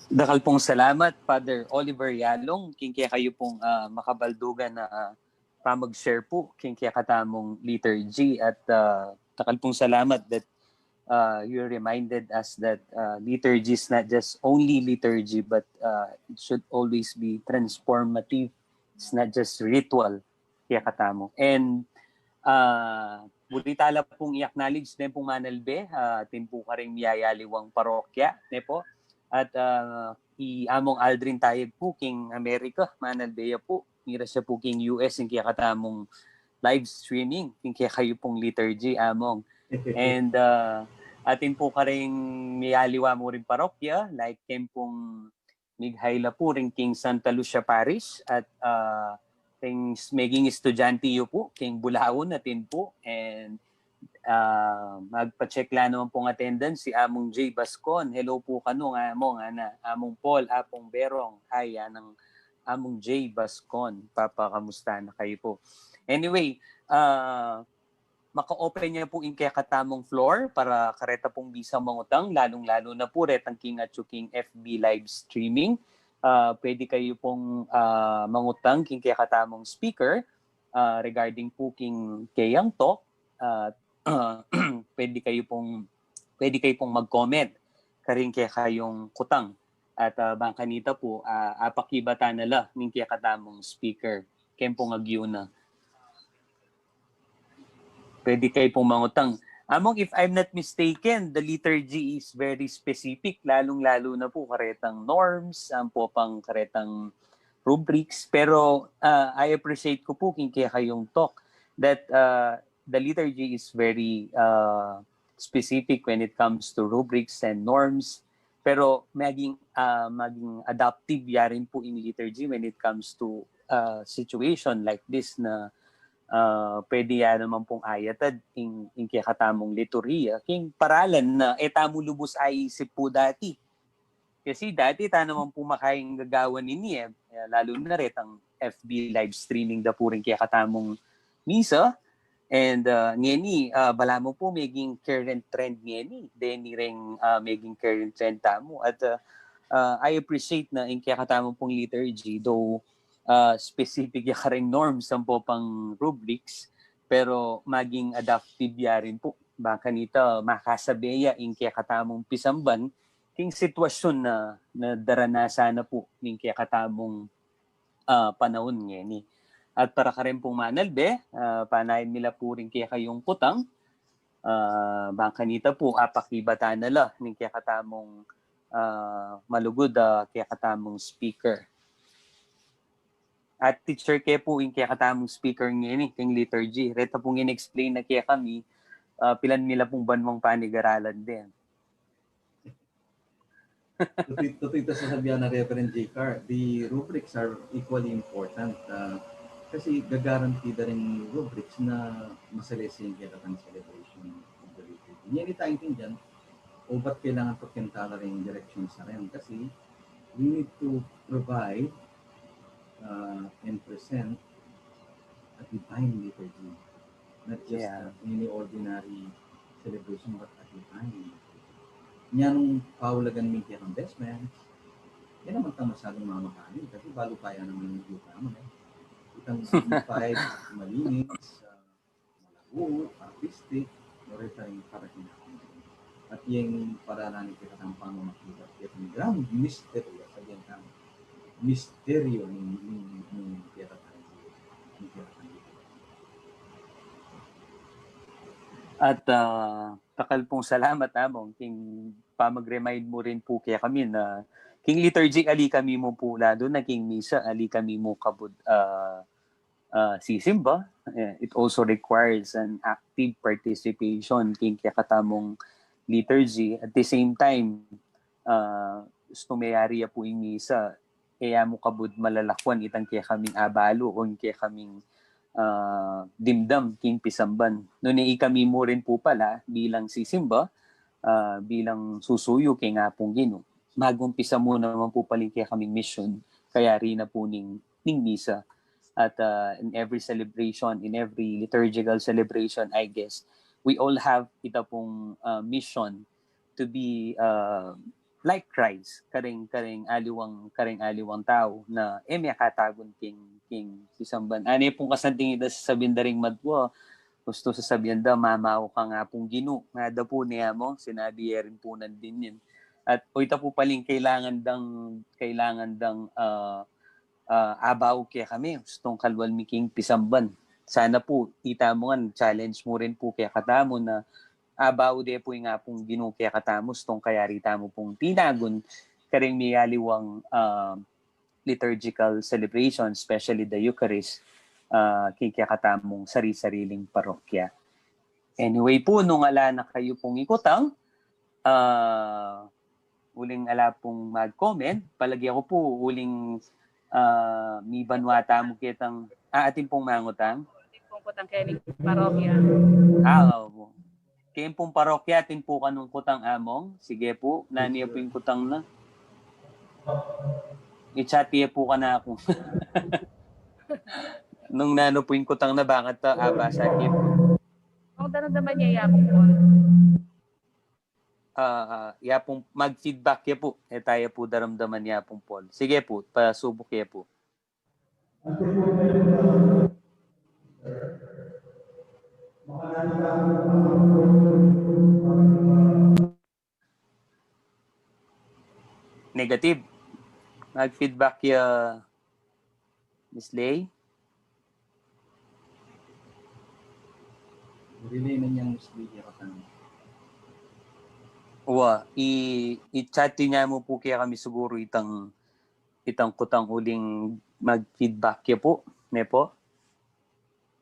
Dakal pong salamat, Father Oliver Yalong, king kekayu pong, ah, makabaldugan a, ah, pamag-share po king kekatamung liturgy at, ah, dakal pong salamat that, ah, you reminded us that, ah, liturgy is not just only liturgy, but, ah, it should always be transformative. It's not just ritual kekatamu. And, ah, buri tala pong i-acknowledge den pong manalbe, ah, atin po karing miyayaliwang parokya, ne po? At, ah, i Among Aldrin Tayag po king Amerika, manalbe ya po. Mira siya po king U S, ing kekatamung live streaming, ing kekayu pong liturgy, Among. And, ah, atin po karing miyaliwa mu ring parokya, like ken pong mighayla po ring king Santa Lucia Parish at, ah, ring s-, meging estudyante yu po king Bulaon atin po, and, ah, magpa-check la naman pong attendance si Among J Bascon. Hello po kanu, Among, ana, Among Paul, Apong Berong. Hi, anang Among J Bascon. Papakamusta na kayu po? Anyway, ah, maka-open ya po ing kekatamung floor para kareta pong bisang mangutang, lalung-lalu na po retang king atyu king F B live streaming. Ah, pwede kayu pong, ah, mangutang king kekatamung speaker, ah, regarding po king keyang talk. Ah, pwede kayu pong, pwede kayu pong mag-comment karing kekayung kutang. At, ah, bang kanita po, ah, apakibatan na la ning kekatamung speaker ken pong agyuna. Pwede kayu pong mangutang. Among, if I'm not mistaken, the liturgy is very specific, lalung-lalu na po karetang norms, ampo pang karetang rubrics. Pero, ah, I appreciate ko po king kekayung talk that, ah, the liturgy is very, ah, specific when it comes to rubrics and norms. Pero maging, ah, maging adaptive ya rin po ing liturgy when it comes to, ah, situation like this na, ah, pwede ya naman pong ayatad ing, ing kekatamung liturhiya king paralan na e tamu lubus aisip po dati. Kasi dati ta naman po makaing gagawan ini e. Kaya lalo na retang F B live streaming da po ring kekatamung misa. And, ah, ngeni, ah, balamu po meging current trend ngeni. Deni ring, ah, meging current trend tamu. At, ah, ah, I appreciate na ing kekatamu pong liturgy, though, ah, specific ya karing norms ampo pang rubrics, pero maging adaptive ya rin po. Bang kanita, makasabe ya ing kekatamung pisamban king sitwasyun na, na daranasan na po ning kekatamung, ah, panaun ngeni. At para karin pong manalbe, ah, panayan mi la po ring kekayung kutang, ah, bang kanita po, apakibatan na la ning kekatamung, ah, malugud, ah, kekatamung speaker. At teacher ke po ing kekatamung speaker ngeni king liturgy. Reta pong in-explain na kekami, ah, pilan mi la pong banwang panigaralan den. Tutu, tutu ita sasabian na Reverend J Car, the rubrics are equally important. Ah, kasi ga-guarantee da ring rubrics na masalese ing kekatang celebration of the liturgy. Hindi tayo intindihan o ba't kailangan pagkintala rin yung direction sa rin. Kasi we need to provide uh, and present a divine liturgy. Not just Yeah. uh, any ordinary celebration, but a divine liturgy. Nya nung paulagan mi kaya kang best friends, yan naman tama sa ating mga makain. Kasi balo pa yan naman yung gita mo. Eh. Itang unified, malinis, uh, malago, artistic, o rin tayong karakinang. At yung para na ni kita ang pamamakita, kaya ang grand mystery, sabihan ka, misteryo ni, ni, ni, ni kaya tayo. Ni kaya tayo. At ah, takal pung salamat, Among, king pamag-remind mu rin pu kekami na king liturgy ali kami mu pu, lalo na king misa ali kami mu kabud ah, ah, sisimba. Eh, it also requires an active participation king kekatamung liturgy. At the same time, ah, gusto mayari ya pu ing misa, e ya mu kabud malalakwan itang kekaming abalu o ing kekaming ah, dimdam king pisamban. Nune ikami mu rin pu pala bilang sisimba, ah, bilang susuyu king Apung Ginu, mag-umpisa mu naman pu pala ing kekaming mission, kayari na pu ning, ning misa. At ah, in every celebration, in every liturgical celebration, I guess, we all have ita pung ah, mission to be uh, like Christ, karing, karing aliwang, karing aliwang tau na e mekatagun king, king pisamban. Ane pung kasanting ita sasabian da ring madwa, gusto sasabian da, mamaw ka nga pung Ginu. Nga da pu ne, Among, sinabi ye rin pu nandin yan. At o ita pu paling kailangan dang, kailangan dang uh, uh, abaw kekami, gustong kalwal mi king pisamban. Sana pu, ita mu ngan, challenge mu rin pu kekatamu na abaw de pu ing Apung Ginu kekatamu, gustong kayari tamu pung tinagun karing miyaliwang ah, liturgical celebration, especially the Eucharist, ah, king kekatamung sari-sariling parokya. Anyway pu, nung ala na kayu pung ikutang, ah, uling ala pung mag-comment, palagi aku pu, uling ah, mibanwa tamu ketang, ah, atin pung mangutang. Atin pung kutang keni parokya. Ah, opo. Keng pung parokya, atin pu kanung kutang, Among. Sige pu, nanu ya pu ing kutang na? I-chat ye pu kanaku. Nung nanu pu ing kutang na, bakanta, ah, basa ke pu. Kung daramdaman ye ya pung Paul. Ah, ah, ya pung mag-feedback ya pu. E taya pu daramdaman ya pung Paul. Sige pu, pasubuk ya pu. Negative. Mag-feedback ya, Miss Lay. Relay na niyang Miss Lay ya katan. Wa, i, i-chat niya mu pu kekami siguru itang, itang kutang uling mag-feedback ya pu, ne pu?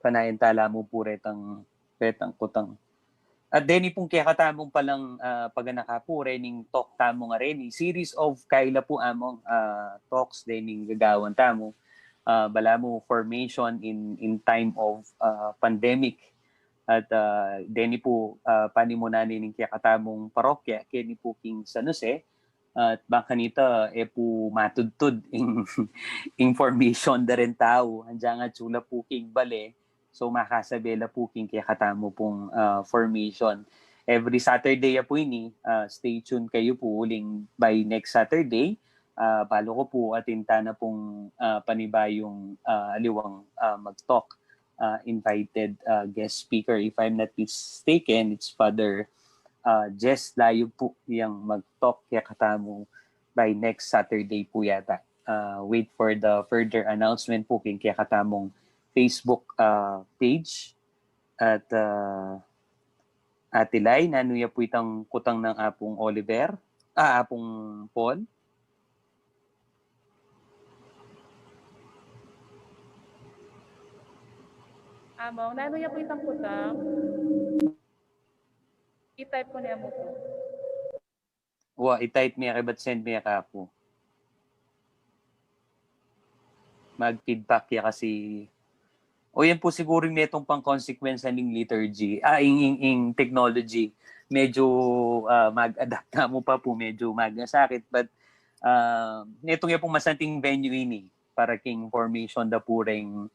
Panayan tala mu pu retang, retang kutang. At deni pung kekatamung palang ah, paganaka pu, rening talk tamu nga reni, series of kaila pu, Among, ah, talks dening gagawan tamu. Ah, balamu formation in, in time of ah, pandemic. At ah, deni pu ah, panimunan ning kekatamung parokya, keni pu king San Jose, at bang kanita e pu matudtud ing, ing formation da ring tau. Anjang atsu la pu king bale, so makasabe la pu king kekatamu pung ah, formation. Every Saturday ya pu ini, ah, stay tuned kayu pu uling by next Saturday. Ah, balu ku pu atin tana pung ah, panibayung ah, aliwang ah, mag-talk, ah, invited ah, guest speaker. If I'm not mistaken, it's Father ah, Jess Layug pu yang mag-talk kekatamu by next Saturday pu yata. Ah, wait for the further announcement pu king kekatamung Facebook ah, page. At ah, Ate Lay, nanu ya pu itang kutang nang Apung Oliver? Ah, Apung Paul? Among, nanu ya pu itang kutang? I-type ku ne mu pu. Wa, i-type me kabat send me kaku. Mag-feedback ya kasi. O yan pu siguru yung metong pang consequence ning liturgy. Ah, ing, ing, ing technology. medyo ah, mag-adapt na mu pa pu, medyo magasakit. But ah, netung ya pung masanting venue ini para king formation da pu ring,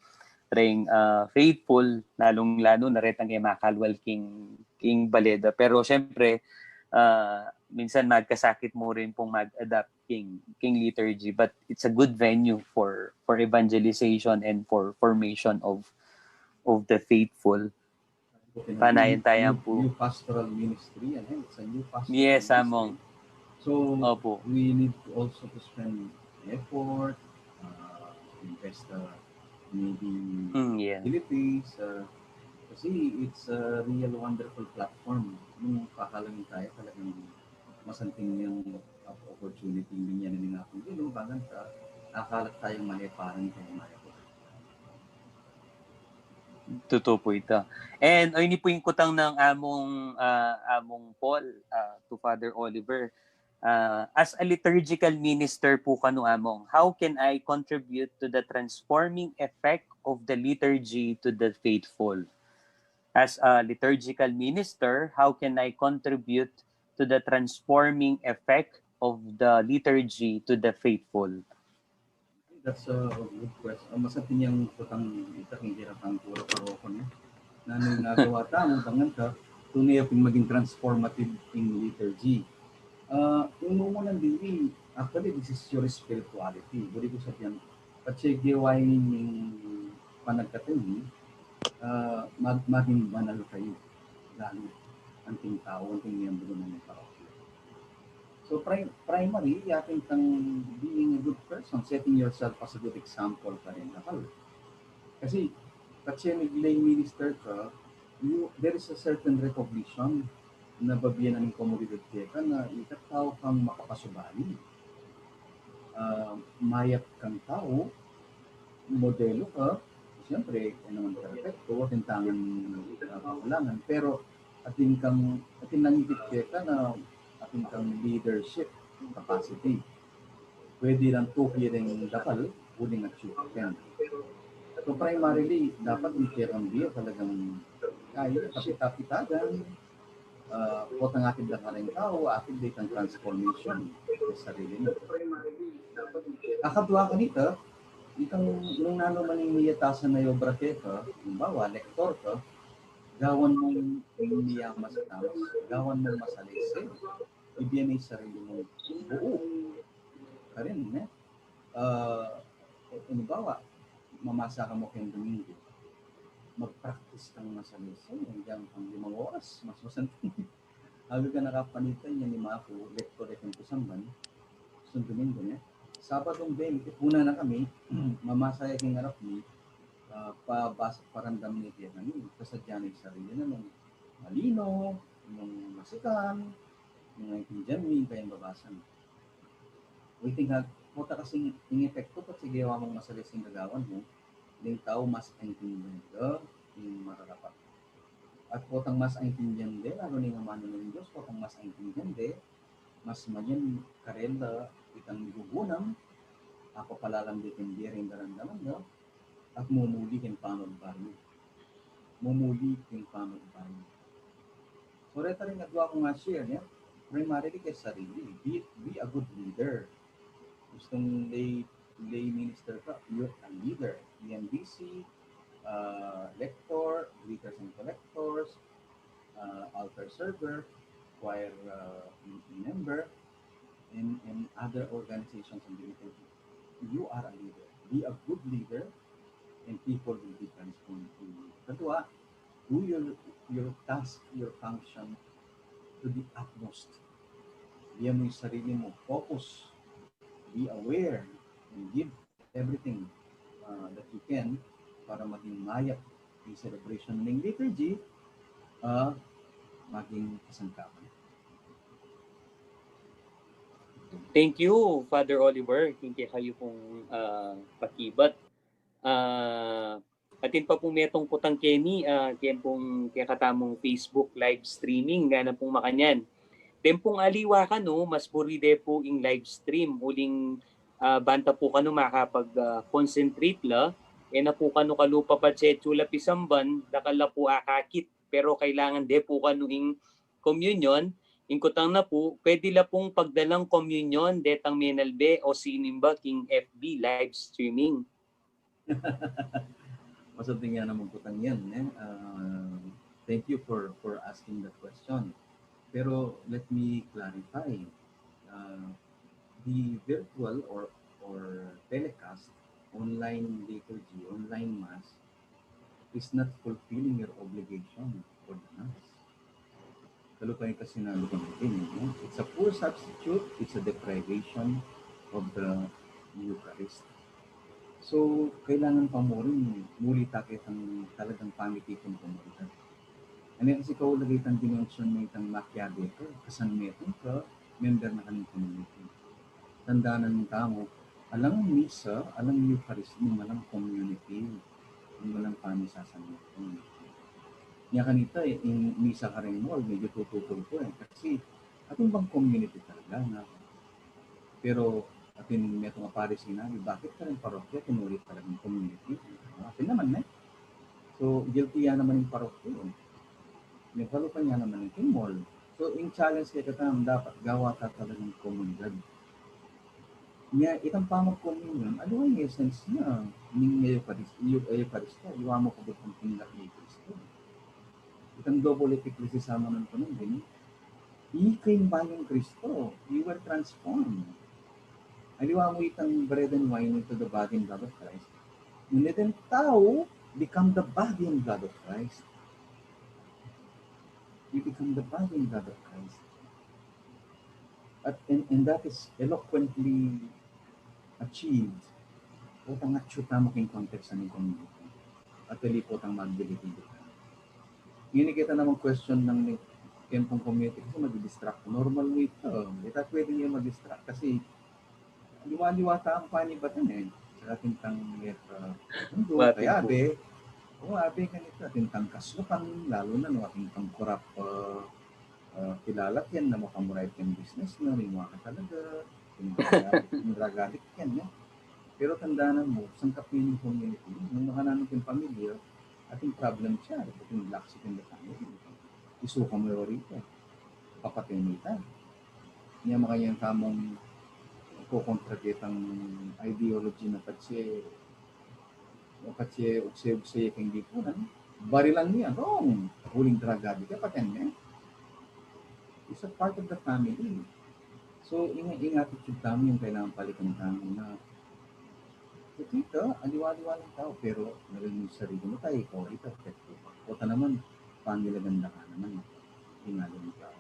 ring ah, faithful, lalung-lalu na retang e makalwal king, king baleda. Pero siyempre, ah, minsan magkasakit mu rin pung mag-adapt king, king liturgy, but it's a good venue for, for evangelization and for formation of, of the faithful. Panayan tayan pu. New pastoral ministry, ano? It's a new pastoral ministry. Yes, among. So, opo, we need to also to spend effort, uh, invest uh, maybe mm, yeah, utilities, uh, kasi it's a real wonderful platform. Nung pakalangin tayo, talagang masanting yang opportunity, hindi niya naningakong din, no? Bagan ka, akalat tayong mali, parang tayo mali. Totoo po ito. And o, ini po yung kutang ng among, ah, among Paul, ah, to Father Oliver. Ah, as a liturgical minister po kanu, among, how can I contribute to the transforming effect of the liturgy to the faithful? As a liturgical minister, how can I contribute to the transforming effect of the liturgy to the faithful? That's a good question. Ah, masanting yang kutang ita, king kira tang kura paroko, no? Nanu ing nagawa tamu, bagan ka, tune ya pin maging transformative ing liturgy. Ah, ing mumunan dili, actually, this is your spirituality. Buri ku sabian, patse gewa ing panagkatau ini, ah, mag-, maging banal kayu, lalo anting tau, anting miyembro ning parokya. So, pri-, primary, atin kang being a good person, setting yourself as a good example pa rin, dakal. Kasi, patse mig lay minister ka, you, there is a certain recognition na babian na ning komunidad keka na ika tau kang makapasubali. Ah, mayap kang tau, modelo ka, siyempre, e naman perpekto, atin tang, ah, kakulangan, pero atin kang, atin nang ikit keka na atin kang leadership capacity. Pwede lang tuki ring dakal, uling achieve ken. So, primarily, dapat ing kekang bie talagang kaya, kapit-kapitagan, ah, potang atid da kareng tau, atid da itang transformation sa sarili na. Akadwa kanita, itang nung nanu man ing miyatasan a obra keka, halimbawa, lektor ka, gawan mung miyamastamas, gawan mung masalaysay, ibie ne ing sarili mung buu. Karin, ne? Ah, halimbawa, mamasa ka mu keng Domingo, mag-practice kang masalaysay, hanggang pang limang oras, mas masanting. Aga ka nakapanita, inya ni maku, lektor ya keng kusamban, San Domingo, ne? Sabadong bente, puna na kami, mamasa ya keng arap mi, ah, pabasa, paramdam ne kekami, kasadya ne ing sarili na nung malino, nung masikan, nung aintindian mi ing kayang babasa na. Waiting ha, pota kasing ing epekto, patse gewa mung masalaysay ing gagawan mu, deng tau mas aintindian da ing mararapat. At potang mas aintindian de, lalu na ing amanu ning Dios, potang mas aintindian de, mas mayan karela itang migugunam, apapalalam de king bie ring daramdaman da, at mumuli king pamagbayu. Mumuli king pamagbayu. So, reta ring adwa kung ma-share, ne? Primarily keng sarili. Be, be a good leader. Gustong lay, lay minister ka, you're a leader. E M D C, uh, lector, greeters and collectors, uh, altar server, choir, uh, m-, member, and, and other organizations in the liturgy. You are a leader. Be a good leader, and people will be transformed through you. Kadua, do your, your task, your function to the utmost. Bie mu ing sarili mu focus. Be aware and give everything, uh, that you can para maging mayap ing celebration ning liturgy, uh, maging kasangkapan. Thank you, Father Oliver. Thank you kayu pung, ah, pakibat. Ah, atin pa pung metung kutang keni, ah, ken pung kekatamung Facebook live streaming, ngana pung makanyan. Den pung aliwa kanu, mas buri de pu ing live stream, uling, ah, banta pu kanu makapag, ah, concentrate la, e na pu kanu kalupa patse atsu la pisamban, dakal la pu akakit, pero kailangan de pu kanu ing communion, ing kutang na pu, pwede la pung pagdalang communion detang menalbe o sinimba king F B live streaming? Masabi nga naman kutang yan, eh. Uh, thank you for, for asking that question. Pero let me clarify. Uh, the virtual or, or telecast, online liturgy, online mass, is not fulfilling your obligation for the mass. Kalupa yung kasi sinabi ko natin, no? It's a poor substitute, it's a deprivation of the Eucharist. So, kailangan pa mu rin, muli ta kitang talagang pamitikin komunidad. Ano kasi kaulagay itang dimension na itang makiabe ka, kasan metung ka, member na kaning community. Tandanan tamu, alang misa, alang Eucharist, nung alang community, nung alang pamisasan mo. Nya kanita, eh, ing misa karing mall, medyo tututol ko eh. Kasi, atin bang community talaga na? Pero, atin metung a pari sinabi, bakit karing parokya, tinuring talagang community? Atin naman eh. So, guilty ya naman ing parokya eh. May palupan ya naman ing mall. So, ing challenge kekatamu, dapat gawa ta talagang komunidad. Nya, itang pamag-communion, aliwa ing essence na ning Eucharis-, Eu-, Eucharistia, aliwa mu kabud ing tinggap ni Kristo. Itang double epiclesis sa manun ko nung gini, ika ing bayung Kristo, you were transformed. Aliwa mu itang bread and wine into the body and blood of Christ. Ngunit ang tau become the body and blood of Christ. You become the body and blood of Christ. At, and, and that is eloquently achieved. Potang atyu tamu king context ning community. At ali potang magbilibili. Ngeni kita naman question ng tempong community kasi madidistract. Normal mu ita. Ita pwede niya madistract kasi liwa-liwa ta ang panibatan eh. Saka atin tang, uh, mundo, kaya abe, o abe kanita, atin tang kaslukan, lalo na no, atin tang korap, uh, uh, kilala ken na makamurayt ken business na, liwa ka talaga, drug addict ken, no? Pero tandanan mu, sangkap ning community, nung makananu ken pamilya, atin problem child, atin lax ken family. Isu ka mu rito. Papatay mu ita. Nya makanyan tamung kukontra ketang ideology na patse, o patse, ukse-ukse keng lipunan, barilan mu ya, wrong. Uling drug addict ya, patayan mu ya. It's a part of the family. So, ing, ing attitude tamu yung kailangan balikan tamu na, ito, aliwa-aliwa lang tau, pero naging sarili mu tayo, ikaw, ikaw, ikaw. O ta naman, pangilaganda ka naman, ing alam tau.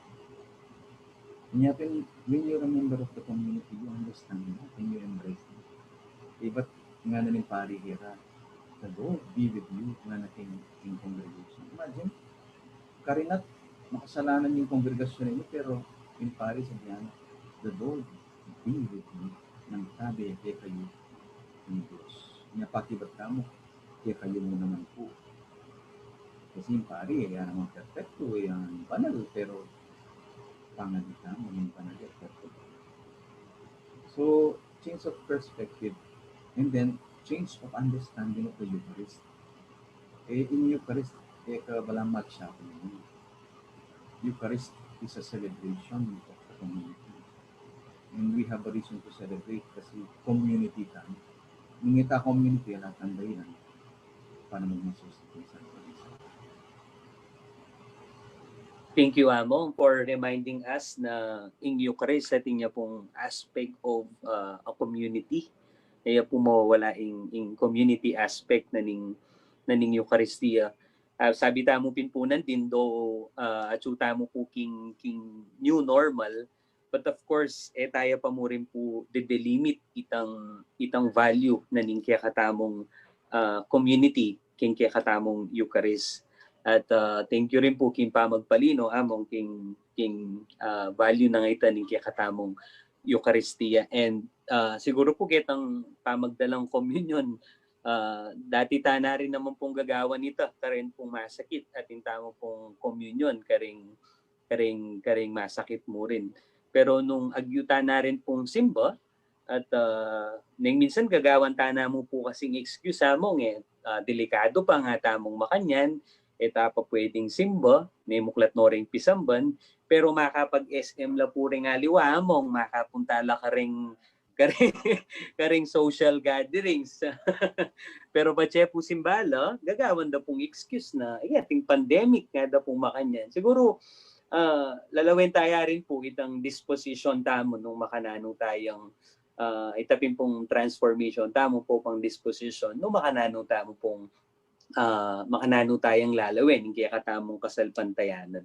Nya pin, when you're a member of the community, you understand that, and you embrace it. Ibat ngana ning pari keka, "The Lord be with you," ngana king, king congregation. Imagine, karin at makasalanan ing kongregasyon na ini, pero ing pari sabi niya, "The Lord be with you," nang tabi kekayu ning Dios. Nya pakibat tamu, kekayu mu naman pu. Kasi ing pari, e ya naman perpekto, e ya naman banal, pero pangadi tamu, ing banal at perpekto. So, change of perspective, and then change of understanding of the Eucharist. E, ing Eucharist, e ka balamu magsabing Eucharist is a celebration of the community. And we have a reason to celebrate kasi community tamu. Nung ita community, ala tang dahilan para magmasustik sa Eucharist. Thank you, Among, for reminding us na ing Eucharist, atin ya pung aspect of, uh, a community. Kaya pu mawawala ing, ing community aspect na ning, na ning Eukaristia. Ah, sabi tamu pin pu nandin, do, ah, atsu tamu pu king, king new normal, but of course, e taya pa mu rin pu de-delimit itang, itang value na ning kekatamung, ah, community, king kekatamung Eucharist. At, ah, thank you rin pu king pamagpali, no, Among, king, king, ah, value na ngeni ning kekatamung Eukaristia. And, ah, siguro pu ketang pamagdalang communion, ah, dati tana rin naman pung gagawan ita, karin pung masakit, atin tamu pung communion, karing, karing, karing masakit mu rin. Pero nung agyu tana rin pung simba, at, ah, neng minsan gagawan tana mu pu kasing excuse, Among, e, ah, delikadu pa nga tamung makanyan, e ta pa pwedeng simba, ne muklat no ring pisamban, Pero makapag-S M la pu ring aliwa, Among, makapunta la karing, karing, karing social gatherings. Pero patse pu simbala, gagawan da pung excuse na, iya, ating pandemic nga da pung makanyan. Siguro, ah, lalawen taya rin pu itang disposition tamu nung makananu tayang, ah, ita pin pung transformation tamu pu pang disposition nung makananu tamu pung, ah, makananu tayang lalawen ing kekatamung kasalpantayanan.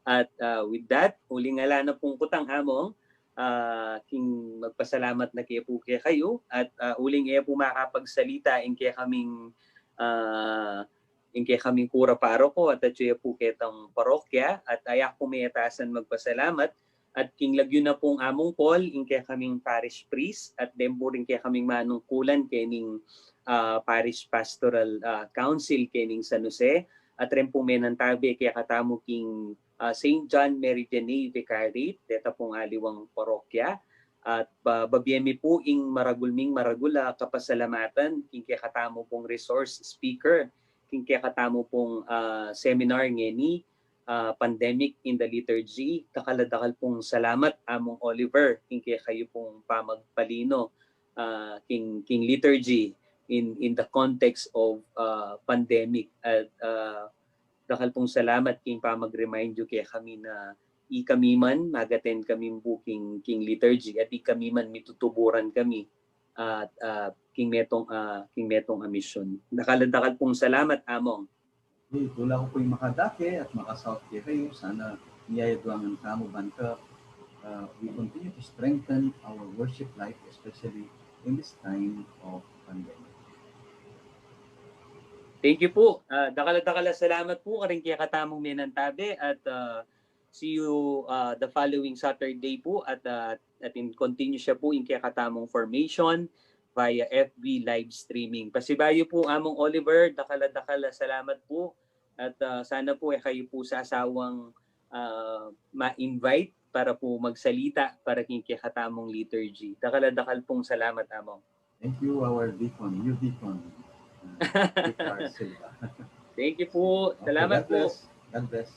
At, ah, with that, uling ala na pung kutang, Among, ah, king magpasalamat na ke pu kekayu at, ah, uling e pu makapagsalita ing kekaming, ah, ing kekaming kura paroko at atyu ya pu ketang parokya at e ku pu matasan magpasalamat at king lagyu na pung Among Paul, ing kekaming parish priest, at den pu ring kekaming manungkulan kening, ah, parish pastoral, ah, council kening San Jose, at ren pung menantabe kekatamu king, ah, Saint John Meridian Vicariate, deta pung aliwang parokya, at ba-, babie mi pu ing maragul ming maragul a kapasalamatan king kekatamu pung resource speaker, king kekatamu pung, ah, seminar ngeni, ah, Pandemic in the Liturgy. Dakal a dakal pung salamat, Among Oliver, king kekayu pung pamagpalino, ah, king, king liturgy in, in the context of, ah, pandemic. At, ah, dakal pung salamat king pamag-remind yu kekami na ikami man mag-attend kami pu king, king liturgy at ikami man mitutuburan kami at, ah, king metung, ah, king metung a misyon. Dakal a dakal pung salamat, Among. Tula ku pu ing makadake at makasaut kekayu. Sana ing yayaduangan tamu ban ka, uh, we continue to strengthen our worship life, especially in this time of pandemic. Thank you pu. Ah, dakal a dakal a salamat pu karing kekatamung menantabe at, ah, see you, ah, the following Saturday pu at, ah, at in continue siya pu ing kekatamung formation via F B live streaming. Pasibayu pu, Among Oliver, dakal a dakal a salamat pu at, ah, sana pu e kayu pu sasawang, ah, ma-invite para pu magsalita para king kekatamung liturgy. Dakal a dakal pung salamat, Among. Thank you, our deacon, new deacon, uh, Vicar Silva. Thank you pu. Okay, Salamat God pu. Bless. God bless.